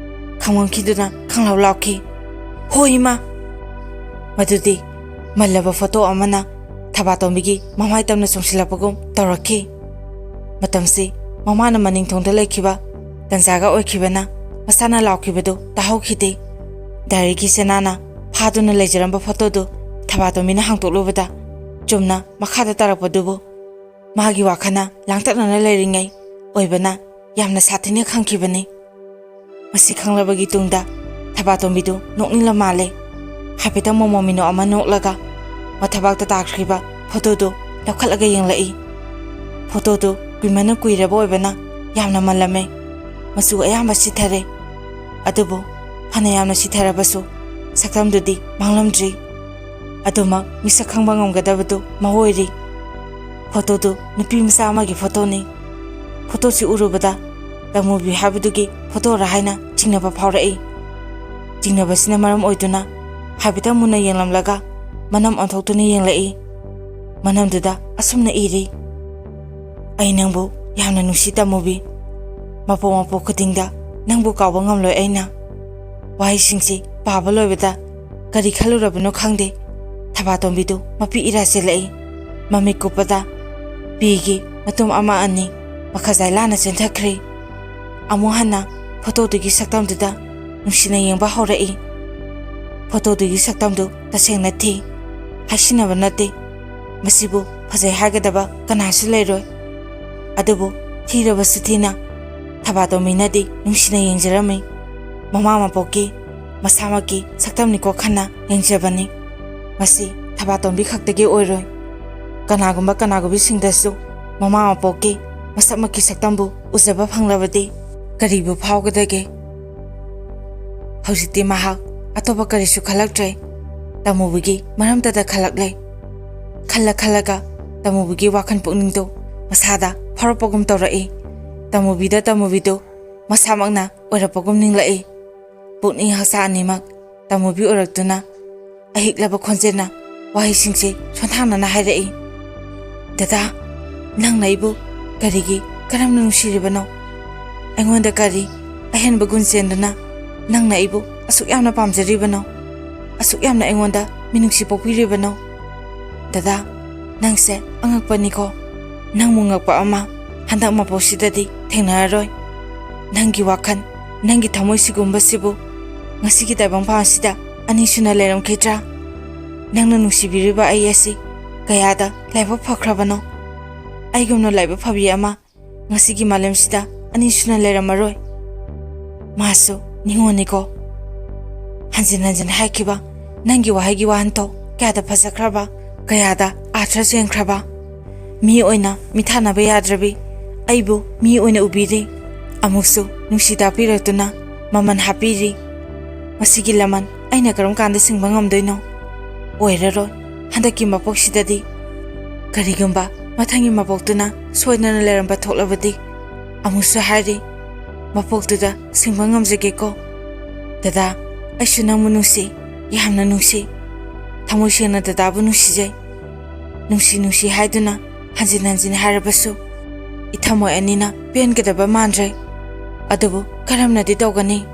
ꯈꯪꯃꯟꯈꯤꯗꯨꯅ ꯈꯪꯂꯥꯎ ꯂꯥꯎꯈꯤ꯫ "ꯍꯣ ꯏꯃꯥ!" ꯃꯗꯨꯗꯤ ꯃꯜꯂꯕ ꯐꯣꯇꯣ ꯑꯃꯅ ꯊꯕꯥꯇꯣꯝꯕꯤꯒꯤ ꯃꯃꯥꯏ ꯇꯝꯅ ꯆꯣꯡꯁꯤꯜꯂꯛꯄꯒꯨꯝ ꯇꯧꯔꯛꯈꯤ꯫ ꯃꯇꯝꯁꯤ ꯃꯃꯥꯅ ꯃꯅꯤꯡ ꯊꯣꯡꯗ ꯂꯩꯈꯤꯕ ꯇꯟꯖꯥꯒ ꯑꯣꯏꯈꯤꯕꯅ ꯃꯁꯥꯅ ꯂꯥꯎꯈꯤꯕꯗꯨ ꯇꯥꯍꯧꯈꯤꯗꯦ꯫ ꯗꯥꯏꯔꯤꯒꯤ ꯆꯦꯅꯥꯅ ꯐꯥꯗꯨꯅ ꯂꯩꯖꯔꯝꯕ ꯐꯣꯇꯣꯗꯨ ꯊꯕꯥꯇꯣꯝꯕꯤꯅ ꯍꯥꯡꯗꯣꯛꯂꯨꯕꯗ ꯆꯨꯝꯅ ꯃꯈꯥꯗ ꯇꯥꯔꯛꯄꯗꯨꯕꯨ ꯃꯥꯒꯤ ꯋꯥꯈꯜꯅ ꯂꯥꯡꯇꯛꯅꯅ ꯂꯩꯔꯤꯉꯩ ꯑꯣꯏꯕꯅ ꯌꯥꯝꯅ ꯁꯥꯊꯤꯅ ꯈꯪꯈꯤꯕꯅꯤ꯫ ꯃꯁꯤ ꯈꯪꯂꯕꯒꯤ ꯇꯨꯡꯗ ꯊꯕꯥꯇꯣꯝꯕꯤꯗꯨ ꯅꯣꯛꯅꯤꯡꯂ ꯃꯥꯜꯂꯦ꯫ ꯍꯥꯏꯐꯦꯠꯇꯪ ꯃꯣꯃꯣ ꯃꯤꯅꯣ ꯑꯃ ꯅꯣꯛꯂꯒ ꯃꯊꯕꯥꯛꯇ ꯇꯥꯈ꯭ꯔꯤꯕ ꯐꯣꯇꯣꯗꯨ ꯂꯧꯈꯠꯂꯒ ꯌꯦꯡꯂꯛꯏ꯫ ꯐꯣꯇꯣꯗꯨ ꯀꯨꯏꯃꯟꯅ ꯀꯨꯏꯔꯕ ꯑꯣꯏꯕꯅ ꯌꯥꯝꯅ ꯃꯜꯂꯝꯃꯦ꯫ ꯃꯆꯨ ꯑꯌꯥꯝꯕ ꯁꯤꯊꯔꯦ꯫ ꯑꯗꯨꯕꯨ ꯐꯅ ꯌꯥꯝꯅ ꯁꯤꯊꯔꯕꯁꯨ ꯁꯛꯇꯝꯗꯨꯗꯤ ꯃꯥꯡꯂꯝꯗ꯭ꯔꯤ꯫ ꯑꯗꯨꯃꯛ ꯃꯤꯁꯛ ꯈꯪꯕ ꯉꯝꯒꯗꯕꯗꯨ ꯃꯑꯣꯏꯔꯤ꯫ ꯐꯣꯇꯣꯗꯨ ꯅꯨꯄꯤ ꯃꯆꯥ ꯑꯃꯒꯤ ꯐꯣꯇꯣꯅꯤ꯫ ꯐꯣꯇꯣꯁꯤ ꯎꯔꯨꯕꯗ ꯇꯃꯨꯕꯤ ꯍꯥꯏꯕꯗꯨꯒꯤ ꯐꯣꯇꯣꯔ ꯍꯥꯏꯅ ꯆꯤꯡꯅꯕ ꯐꯥꯎꯔꯛꯏ꯫ ꯆꯤꯡꯅꯕꯁꯤꯅ ꯃꯔꯝ ꯑꯣꯏꯗꯨꯅ ꯍꯥꯏꯐꯦꯠꯇꯪ ꯃꯨꯟꯅ ꯌꯦꯡꯂꯝꯂꯒ ꯃꯅꯝ ꯑꯣꯟꯊꯣꯛꯇꯨꯅ ꯌꯦꯡꯂꯛꯏ꯫ ꯃꯅꯝꯗꯨꯗ ꯑꯁꯨꯝꯅ ꯏꯔꯤ: "ꯑꯩ ꯅꯪꯕꯨ ꯌꯥꯝꯅ ꯅꯨꯡꯁꯤ ꯇꯃꯨꯕꯤ꯫ ꯃꯄꯣꯛ ꯃꯄꯣꯛ ꯈꯨꯗꯤꯡꯗ ꯅꯪꯕꯨ ꯀꯥꯎꯕ ꯉꯝꯂꯣꯏ ꯑꯩꯅ"꯫ ꯋꯥꯍꯩꯁꯤꯡꯁꯤ ꯄꯥꯕ ꯂꯣꯏꯕꯗ ꯀꯔꯤ ꯈꯜꯂꯨꯔꯕꯅꯣ ꯈꯪꯗꯦ, ꯊꯕꯥꯇꯣꯝꯕꯤꯗꯨ ꯃꯄꯤ ꯏꯔꯥ ꯆꯦꯜꯂꯛꯏ꯫ ꯃꯃꯤꯠ ꯀꯨꯞꯄꯗ ꯄꯤꯒꯤ ꯃꯇꯨꯝ ꯑꯃ ꯑꯅꯤ ꯃꯈꯖꯥꯏ ꯂꯥꯟꯅ ꯆꯦꯟꯊꯈ꯭ꯔꯦ꯫ ꯑꯃꯨꯛ ꯍꯟꯅ ꯐꯣꯇꯣꯗꯨꯒꯤ ꯁꯛꯇꯝꯗꯨꯗ ꯅꯨꯡꯁꯤꯅ ꯌꯦꯡꯕ ꯍꯧꯔꯛꯏ꯫ ꯐꯣꯇꯣꯗꯨꯒꯤ ꯁꯛꯇꯝꯗꯨ ꯇꯁꯦꯡꯅ ꯊꯤ꯫ ꯍꯥꯏꯁꯤꯟꯅꯕ ꯅꯠꯇꯦ꯫ ꯃꯁꯤꯕꯨ ꯐꯖꯩ ꯍꯥꯏꯒꯗꯕ ꯀꯅꯥꯁꯨ ꯂꯩꯔꯣꯏ꯫ ꯑꯗꯨꯕꯨ ꯊꯤꯔꯕꯁꯨ ꯊꯤꯅ ꯊꯕꯥꯇꯣꯝꯕꯤꯅꯗꯤ ꯅꯨꯡꯁꯤꯅ ꯌꯦꯡꯖꯔꯝꯃꯤ꯫ ꯃꯃꯥ ꯃꯄꯣꯛꯀꯤ ꯃꯁꯥꯃꯛꯀꯤ ꯁꯛꯇꯝꯅꯤꯀꯣ ꯈꯟꯅ ꯌꯦꯡꯖꯕꯅꯤ꯫ ꯃꯁꯤ ꯊꯕꯥꯇꯣꯝꯕꯤ ꯈꯛꯇꯒꯤ ꯑꯣꯏꯔꯣꯏ꯫ ꯀꯅꯥꯒꯨꯝꯕ ꯀꯅꯥꯒꯨꯝꯕꯤꯁꯤꯡꯗꯁꯨ ꯃꯃꯥ ꯃꯄꯣꯛꯀꯤ ꯃꯁꯛꯃꯛꯀꯤ ꯁꯛꯇꯝꯕꯨ ꯎꯖꯕ ꯐꯪꯂꯕꯗꯤ ꯀꯔꯤꯕꯨ ꯐꯥꯎꯒꯗꯒꯦ? ꯍꯧꯖꯤꯛꯇꯤ ꯃꯍꯥꯛ ꯑꯇꯣꯞꯄ ꯀꯔꯤꯁꯨ ꯈꯜꯂꯛꯇ꯭ꯔꯦ꯫ ꯇꯃꯨꯕꯤꯒꯤ ꯃꯔꯝꯇꯗ ꯈꯜꯂꯛꯂꯦ꯫ ꯈꯜꯂ ꯈꯜꯂꯒ ꯇꯃꯨꯕꯤꯒꯤ ꯋꯥꯈꯜ ꯄꯨꯛꯅꯤꯡꯗꯨ ꯃꯁꯥꯗ ꯐꯥꯎꯔꯛꯄꯒꯨꯝ ꯇꯧꯔꯛꯏ꯫ ꯇꯃꯨꯕꯤꯗ ꯇꯃꯨꯕꯤꯗꯨ ꯃꯁꯥꯃꯛꯅ ꯑꯣꯏꯔꯛꯄꯒꯨꯝ ꯅꯤꯡꯂꯛꯏ꯫ ꯄꯨꯛꯅꯤꯡ ꯍꯛꯆꯥꯡ ꯑꯅꯤꯃꯛ ꯇꯃꯨꯕꯤ ꯑꯣꯏꯔꯛꯇꯨꯅ ꯑꯍꯤꯛꯂꯕ ꯈꯣꯟꯖꯦꯜꯅ ꯋꯥꯍꯩꯁꯤꯡꯁꯦ ꯁꯣꯟꯊꯥꯡꯅꯅ ꯍꯥꯏꯔꯛꯏ: "ꯗꯗꯥ, ꯅꯪꯅ ꯑꯩꯕꯨ ꯀꯔꯤꯒꯤ, ꯀꯔꯝꯅ ꯅꯨꯡꯁꯤꯔꯤꯕꯅꯣ? ꯑꯩꯉꯣꯟꯗ ꯀꯔꯤ ꯑꯍꯦꯟꯕ ꯒꯨꯟ ꯆꯦꯟꯗꯨꯅ ꯅꯪꯅ ꯑꯩꯕꯨ ꯑꯁꯨꯛ ꯌꯥꯝꯅ ꯄꯥꯝꯖꯔꯤꯕꯅꯣ? ꯑꯁꯨꯛ ꯌꯥꯝꯅ ꯑꯩꯉꯣꯟꯗ ꯃꯤꯅꯨꯡꯁꯤ ꯄꯣꯛꯄꯤꯔꯤꯕꯅꯣ? ꯗꯗꯥ, ꯅꯪꯁꯦ ꯑꯉꯛꯄꯅꯤꯀꯣ꯫ ꯅꯪꯕꯨ ꯉꯛꯄ ꯑꯃ ꯍꯟꯗꯛ ꯃꯄꯣꯛꯁꯤꯗꯗꯤ ꯊꯦꯡꯅꯔꯔꯣꯏ꯫ ꯅꯪꯒꯤ ꯋꯥꯈꯜ, ꯅꯪꯒꯤ ꯊꯃꯣꯏ ꯁꯤꯒꯨꯝꯕꯁꯤꯕꯨ ꯉꯁꯤꯒꯤ ꯇꯥꯏꯕꯪ ꯄꯥꯟ ꯑꯁꯤꯗ ꯑꯅꯤꯁꯨꯅ ꯂꯩꯔꯝꯈꯤꯗ꯭ꯔꯥ? ꯅꯪꯅ ꯅꯨꯡꯁꯤꯕꯤꯔꯤꯕ ꯑꯩ ꯑꯁꯤ ꯀꯌꯥꯗ ꯂꯥꯏꯕꯛ ꯐꯈ꯭ꯔꯕꯅꯣ꯫ ꯑꯩꯒꯨꯝꯅ ꯂꯥꯏꯕꯛ ꯐꯕꯤ ꯑꯃ ꯉꯁꯤꯒꯤ ꯃꯥꯂꯦꯝꯁꯤꯗ ꯑꯅꯤꯁꯨꯅ ꯂꯩꯔꯝꯃꯔꯣꯏ꯫ ꯃꯥꯁꯨ ꯅꯤꯉꯣꯜꯅꯤꯀꯣ꯫ ꯍꯟꯖꯤꯟ ꯍꯟꯖꯤꯟ ꯍꯥꯏꯈꯤꯕ ꯅꯪꯒꯤ ꯋꯥꯍꯩꯒꯤ ꯋꯥꯍꯟꯊꯣꯛ ꯀꯌꯥꯗ ꯐꯖꯈ꯭ꯔꯕ, ꯀꯌꯥꯗ ꯑꯥꯔꯊ ꯆꯦꯟꯈ꯭ꯔꯕ꯫ ꯃꯤ ꯑꯣꯏꯅ ꯃꯤꯊꯥꯅꯕ ꯌꯥꯗ꯭ꯔꯕꯤ ꯑꯩꯕꯨ ꯃꯤ ꯑꯣꯏꯅ ꯎꯕꯤꯔꯤ꯫ ꯑꯃꯨꯛꯁꯨ ꯅꯨꯡꯁꯤ ꯇꯥꯛꯄꯤꯔꯛꯇꯨꯅ ꯃꯃꯜ ꯍꯥꯞꯄꯤꯔꯤ꯫ ꯃꯁꯤꯒꯤ ꯂꯃꯟ ꯑꯩꯅ ꯀꯔꯝ ꯀꯥꯟꯗ ꯁꯤꯡꯕ ꯉꯝꯗꯣꯏꯅꯣ? ꯑꯣꯏꯔꯔꯣꯏ꯫ ꯍꯟꯗꯛꯀꯤ ꯃꯄꯣꯛꯁꯤꯗꯗꯤ꯫ ꯀꯔꯤꯒꯨꯝꯕ ꯃꯊꯪꯒꯤ ꯃꯄꯣꯛꯇꯨꯅ ꯁꯣꯏꯗꯅ ꯂꯩꯔꯝꯕ ꯊꯣꯛꯂꯕꯗꯤ? ꯑꯃꯨꯛꯁꯨ ꯍꯥꯏꯔꯤ, ꯃꯄꯣꯛꯇꯨꯗ ꯁꯤꯡꯕ ꯉꯝꯖꯒꯦꯀꯣ꯫ ꯗꯗꯥ, ꯑꯩꯁꯨ ꯅꯪꯕꯨ ꯅꯨꯡꯁꯤ, ꯌꯥꯝꯅ ꯅꯨꯡꯁꯤ꯫ ꯊꯃꯣꯏ ꯁꯦꯡꯅ ꯗꯗꯥꯕꯨ ꯅꯨꯡꯁꯤꯖꯩ꯫ ꯅꯨꯡꯁꯤ ꯅꯨꯡꯁꯤ ꯍꯥꯏꯗꯨꯅ ꯍꯟꯖꯤꯟ ꯍꯟꯖꯤꯟ ꯍꯥꯏꯔꯕꯁꯨ ꯏꯊꯃꯣꯏ ꯑꯅꯤꯅ ꯄꯦꯟꯒꯗꯕ ꯃꯥꯟꯗ꯭ꯔꯦ꯫ ꯑꯗꯨꯕꯨ ꯀꯔꯝꯅꯗꯤ ꯇꯧꯒꯅꯤ?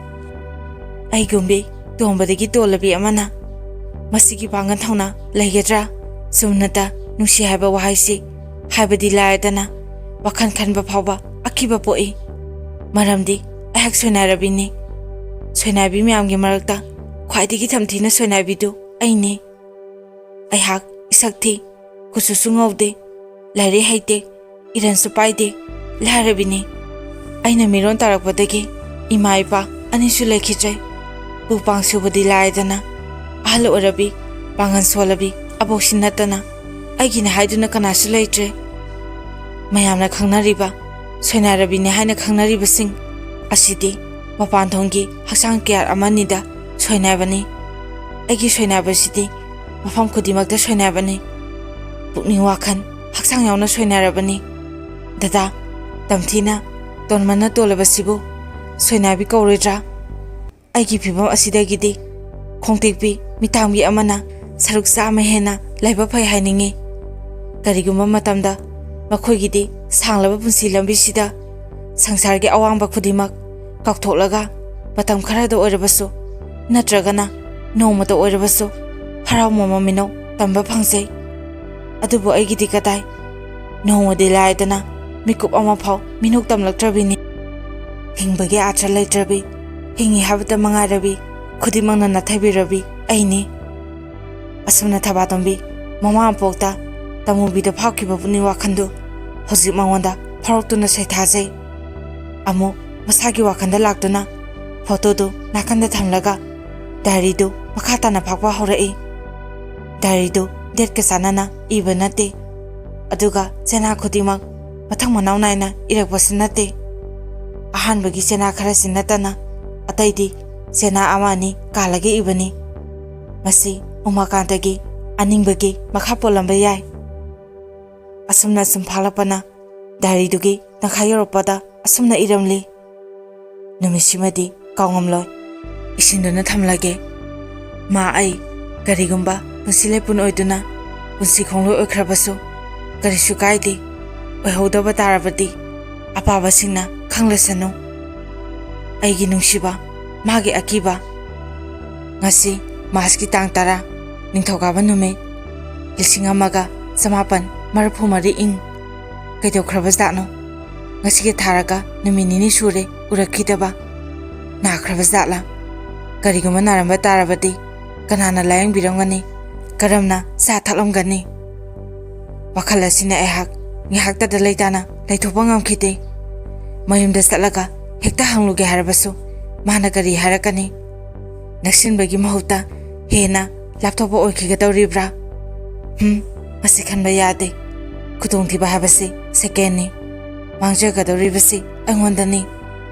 ꯑꯩꯒꯨꯝꯕꯤ ꯇꯣꯝꯕꯗꯒꯤ ꯇꯣꯜꯂꯕꯤ ꯑꯃꯅ ꯃꯁꯤꯒꯤ ꯄꯥꯡꯒꯜ ꯊꯧꯅꯥ ꯂꯩꯒꯗ꯭ꯔꯥ? ꯆꯨꯝꯅꯇ ꯅꯨꯡꯁꯤ ꯍꯥꯏꯕ ꯋꯥꯍꯩꯁꯤ ꯍꯥꯏꯕꯗꯤ ꯂꯥꯏꯔꯗꯅ ꯋꯥꯈꯜ ꯈꯟꯕ ꯐꯥꯎꯕ ꯑꯀꯤꯕ ꯄꯣꯛꯏ꯫ ꯃꯔꯝꯗꯤ ꯑꯩꯍꯥꯛ ꯁꯣꯏꯅꯥꯏꯔꯕꯤꯅꯤ꯫ ꯁꯣꯏꯅꯥꯏꯕꯤ ꯃꯌꯥꯝꯒꯤ ꯃꯔꯛꯇ ꯈ꯭ꯋꯥꯏꯗꯒꯤ ꯊꯝꯊꯤꯅ ꯁꯣꯏꯅꯥꯏꯕꯤꯗꯨ ꯑꯩꯅꯤ꯫ ꯑꯩꯍꯥꯛ ꯏꯁꯛ ꯊꯤ, ꯀꯨꯆꯨꯁꯨ ꯉꯧꯗꯦ, ꯂꯥꯏꯔꯤꯛ ꯍꯩꯇꯦ, ꯏꯔꯟꯁꯨ ꯄꯥꯏꯗꯦ, ꯂꯥꯏꯔꯕꯤꯅꯤ꯫ ꯑꯩꯅ ꯃꯤꯔꯣꯟ ꯇꯥꯔꯛꯄꯗꯒꯤ ꯏꯃꯥ ꯏꯄꯥ ꯑꯅꯤꯁꯨ ꯂꯩꯈꯤꯗ꯭ꯔꯦ꯫ ꯎ ꯄꯥꯡ ꯁꯨꯕꯗꯤ ꯂꯥꯏꯗꯅ ꯑꯍꯜ ꯑꯣꯏꯔꯕꯤ, ꯄꯥꯡꯒꯜ ꯁꯣꯜꯂꯕꯤ ꯑꯕꯣꯛꯁꯤ ꯅꯠꯇꯅ ꯑꯩꯒꯤꯅꯦ ꯍꯥꯏꯗꯨꯅ ꯀꯅꯥꯁꯨ ꯂꯩꯇ꯭ꯔꯦ꯫ ꯃꯌꯥꯝꯅ ꯈꯪꯅꯔꯤꯕ ꯁꯣꯏꯅꯥꯏꯔꯕꯤꯅꯦ ꯍꯥꯏꯅ ꯈꯪꯅꯔꯤꯕꯁꯤꯡ ꯑꯁꯤꯗꯤ ꯃꯄꯥꯟꯊꯣꯡꯒꯤ ꯍꯛꯆꯥꯡ ꯀꯌꯥꯠ ꯑꯃꯅꯤꯗ ꯁꯣꯏꯅꯥꯏꯕꯅꯤ꯫ ꯑꯩꯒꯤ ꯁꯣꯏꯅꯥꯏꯕꯁꯤꯗꯤ ꯃꯐꯝ ꯈꯨꯗꯤꯡꯃꯛꯇ ꯁꯣꯏꯅꯥꯏꯕꯅꯤ꯫ ꯄꯨꯛꯅꯤꯡ ꯋꯥꯈꯜ ꯍꯛꯆꯥꯡ ꯌꯥꯎꯅ ꯁꯣꯏꯅꯥꯏꯔꯕꯅꯤ꯫ ꯗꯗꯥ, ꯇꯝꯊꯤꯅ ꯇꯣꯟꯃꯟꯅ ꯇꯣꯜꯂꯕꯁꯤꯕꯨ ꯁꯣꯏꯅꯥꯏꯕꯤ ꯀꯧꯔꯣꯏꯗ꯭ꯔꯥ? ꯑꯩꯒꯤ ꯐꯤꯕꯝ ꯑꯁꯤꯗꯒꯤꯗꯤ ꯈꯣꯡꯇꯦꯛꯄꯤ ꯃꯤꯇꯥꯡꯕꯤ ꯑꯃꯅ ꯁꯔꯨꯛ ꯆꯥꯝꯃ ꯍꯦꯟꯅ ꯂꯥꯏꯕꯛ ꯐꯩ ꯍꯥꯏꯅꯤꯡꯏ꯫ ꯀꯔꯤꯒꯨꯝꯕ ꯃꯇꯝꯗ ꯃꯈꯣꯏꯒꯤꯗꯤ ꯁꯥꯡꯂꯕ ꯄꯨꯟꯁꯤ ꯂꯝꯕꯤꯁꯤꯗ ꯁꯪꯁꯥꯔꯒꯤ ꯑꯋꯥꯡꯕ ꯈꯨꯗꯤꯡꯃꯛ ꯀꯥꯎꯊꯣꯛꯂꯒ ꯃꯇꯝ ꯈꯔꯗ ꯑꯣꯏꯔꯕꯁꯨ ꯅꯠꯇ꯭ꯔꯒꯅ ꯅꯣꯡꯃꯇ ꯑꯣꯏꯔꯕꯁꯨ ꯍꯔꯥꯎ ꯃꯃꯥ ꯃꯤꯅꯧ ꯇꯝꯕ ꯐꯪꯖꯩ꯫ ꯑꯗꯨꯕꯨ ꯑꯩꯒꯤꯗꯤ ꯀꯗꯥꯏ? ꯅꯣꯡꯃꯗꯤ ꯂꯥꯏꯗꯅ ꯃꯤꯀꯨꯞ ꯑꯃꯐꯥꯎ ꯃꯤꯅꯣꯛ ꯇꯝꯂꯛꯇ꯭ꯔꯕꯤꯅꯤ꯫ ꯍꯤꯡꯕꯒꯤ ꯑꯥꯔꯊ ꯂꯩꯇ꯭ꯔꯕꯤ, ꯍꯤꯡꯉꯤ ꯍꯥꯏꯕꯇ ꯃꯉꯥꯏꯔꯕꯤ, ꯈꯨꯗꯤꯡꯃꯛꯅ ꯅꯥꯊꯩꯕꯤꯔꯕꯤ ꯑꯩꯅꯤ꯫ ꯑꯁꯨꯝꯅ ꯊꯕꯥꯇꯣꯝꯕꯤ ꯃꯃꯥ ꯃꯄꯣꯛꯇ ꯇꯃꯨꯕꯤꯗ ꯐꯥꯎꯈꯤꯕ ꯄꯨꯛꯅꯤꯡ ꯋꯥꯈꯜꯗꯨ ꯍꯧꯖꯤꯛ ꯃꯉꯣꯟꯗ ꯐꯥꯎꯔꯛꯇꯨꯅ ꯁꯩꯊꯥꯖꯩ꯫ ꯑꯃꯨꯛ ꯃꯁꯥꯒꯤ ꯋꯥꯈꯜꯗ ꯂꯥꯛꯇꯨꯅ ꯐꯣꯇꯣꯗꯨ ꯅꯥꯀꯟꯗ ꯊꯝꯂꯒ ꯗꯥꯏꯔꯤꯗꯨ ꯃꯈꯥ ꯇꯥꯅ ꯐꯥꯛꯄ ꯍꯧꯔꯛꯏ꯫ ꯗꯥꯏꯔꯤꯗꯨ ꯗꯦꯠꯀ ꯆꯥꯟꯅꯅ ꯏꯕ ꯅꯠꯇꯦ, ꯑꯗꯨꯒ ꯆꯦꯅꯥ ꯈꯨꯗꯤꯡꯃꯛ ꯃꯊꯪ ꯃꯅꯥꯎ ꯅꯥꯏꯅ ꯏꯔꯛꯄꯁꯨ ꯅꯠꯇꯦ꯫ ꯑꯍꯥꯟꯕꯒꯤ ꯆꯦꯅꯥ ꯈꯔꯁꯤ ꯅꯠꯇꯅ ꯑꯇꯩꯗꯤ ꯆꯦꯅꯥ ꯑꯃ ꯑꯅꯤ ꯀꯥꯜꯂꯒ ꯏꯕꯅꯤ꯫ ꯃꯁꯤ ꯎꯃꯥꯀꯥꯟꯇꯒꯤ ꯑꯅꯤꯡꯕꯒꯤ ꯃꯈꯥ ꯄꯣꯜꯂꯝꯕ ꯌꯥꯏ꯫ ꯑꯁꯨꯝꯅ ꯁꯨꯝ ꯐꯥꯂꯛꯄꯅ ꯗꯥꯏꯔꯤꯗꯨꯒꯤ ꯇꯪꯈꯥꯏ ꯌꯧꯔꯛꯄꯗ ꯑꯁꯨꯝꯅ ꯏꯔꯝꯂꯤ꯫ ꯅꯨꯃꯤꯠꯁꯤꯃꯗꯤ ꯀꯥꯎꯉꯝꯂꯣꯏ꯫ ꯏꯁꯤꯟꯗꯨꯅ ꯊꯝꯂꯒꯦ꯫ ꯃꯥ ꯑꯩ ꯀꯔꯤꯒꯨꯝꯕ ꯄꯨꯟꯁꯤ ꯂꯩꯄꯨꯟ ꯑꯣꯏꯗꯨꯅ ꯄꯨꯟꯁꯤ ꯈꯣꯡꯂꯣꯏ ꯑꯣꯏꯈ꯭ꯔꯕꯁꯨ ꯀꯔꯤꯁꯨ ꯀꯥꯏꯗꯦ꯫ ꯑꯣꯏꯍꯧꯗꯕ ꯇꯥꯔꯕꯗꯤ ꯑꯄꯥꯕꯁꯤꯡꯅ ꯈꯪꯂꯁꯅꯨ꯫ ꯑꯩꯒꯤ ꯅꯨꯡꯁꯤꯕ, ꯃꯥꯒꯤ ꯑꯀꯤꯕ꯫ ꯉꯁꯤ ꯃꯥꯔꯆꯀꯤ ꯇꯥꯡ ꯇꯔꯥ, ꯅꯤꯡꯊꯧꯀꯥꯕ ꯅꯨꯃꯤꯠ, ꯂꯤꯁꯤꯡ ꯑꯃꯒ ꯆꯃꯥꯄꯟ ꯃꯔꯤꯐꯨ ꯃꯔꯤ ꯏꯪ꯫ ꯀꯩꯗꯧꯈ꯭ꯔꯕꯖꯥꯠꯅꯣ? ꯉꯁꯤꯒ ꯊꯥꯔꯒ ꯅꯨꯃꯤꯠ ꯅꯤꯅꯤ ꯁꯨꯔꯦ ꯎꯔꯛꯈꯤꯗꯕ꯫ ꯅꯥꯈ꯭ꯔꯕ ꯖꯥꯠꯂꯥ? ꯀꯔꯤꯒꯨꯝꯕ ꯅꯥꯔꯝꯕ ꯇꯥꯔꯕꯗꯤ ꯀꯅꯥꯅ ꯂꯥꯌꯦꯡꯕꯤꯔꯝꯒꯅꯤ? ꯀꯔꯝꯅ ꯆꯥ ꯊꯛꯂꯝꯒꯅꯤ? ꯋꯥꯈꯜ ꯑꯁꯤꯅ ꯑꯩꯍꯥꯛ ꯉꯥꯏꯍꯥꯛꯇꯗ ꯂꯩꯇꯥꯅ ꯂꯩꯊꯣꯛꯄ ꯉꯝꯈꯤꯗꯦ꯫ ꯃꯌꯨꯝꯗ ꯆꯠꯂꯒ ꯍꯦꯛꯇ ꯍꯪꯂꯨꯒꯦ ꯍꯥꯏꯔꯕꯁꯨ ꯃꯥꯅ ꯀꯔꯤ ꯍꯥꯏꯔꯛꯀꯅꯤ? ꯅꯛꯁꯤꯟꯕꯒꯤ ꯃꯍꯨꯠꯇ ꯍꯦꯟꯅ ꯂꯥꯞꯊꯣꯛꯄ ꯑꯣꯏꯈꯤꯒꯗꯧꯔꯤꯕ꯭ꯔꯥ? ꯍꯝ, ꯃꯁꯤ ꯈꯟꯕ ꯌꯥꯗꯦ꯫ ꯈꯨꯗꯣꯡꯊꯤꯕ ꯍꯥꯏꯕꯁꯤ ꯁꯦꯀꯦꯟꯅꯤ꯫ ꯃꯥꯡꯖꯒꯗꯧꯔꯤꯕꯁꯤ ꯑꯩꯉꯣꯟꯗꯅꯤ꯫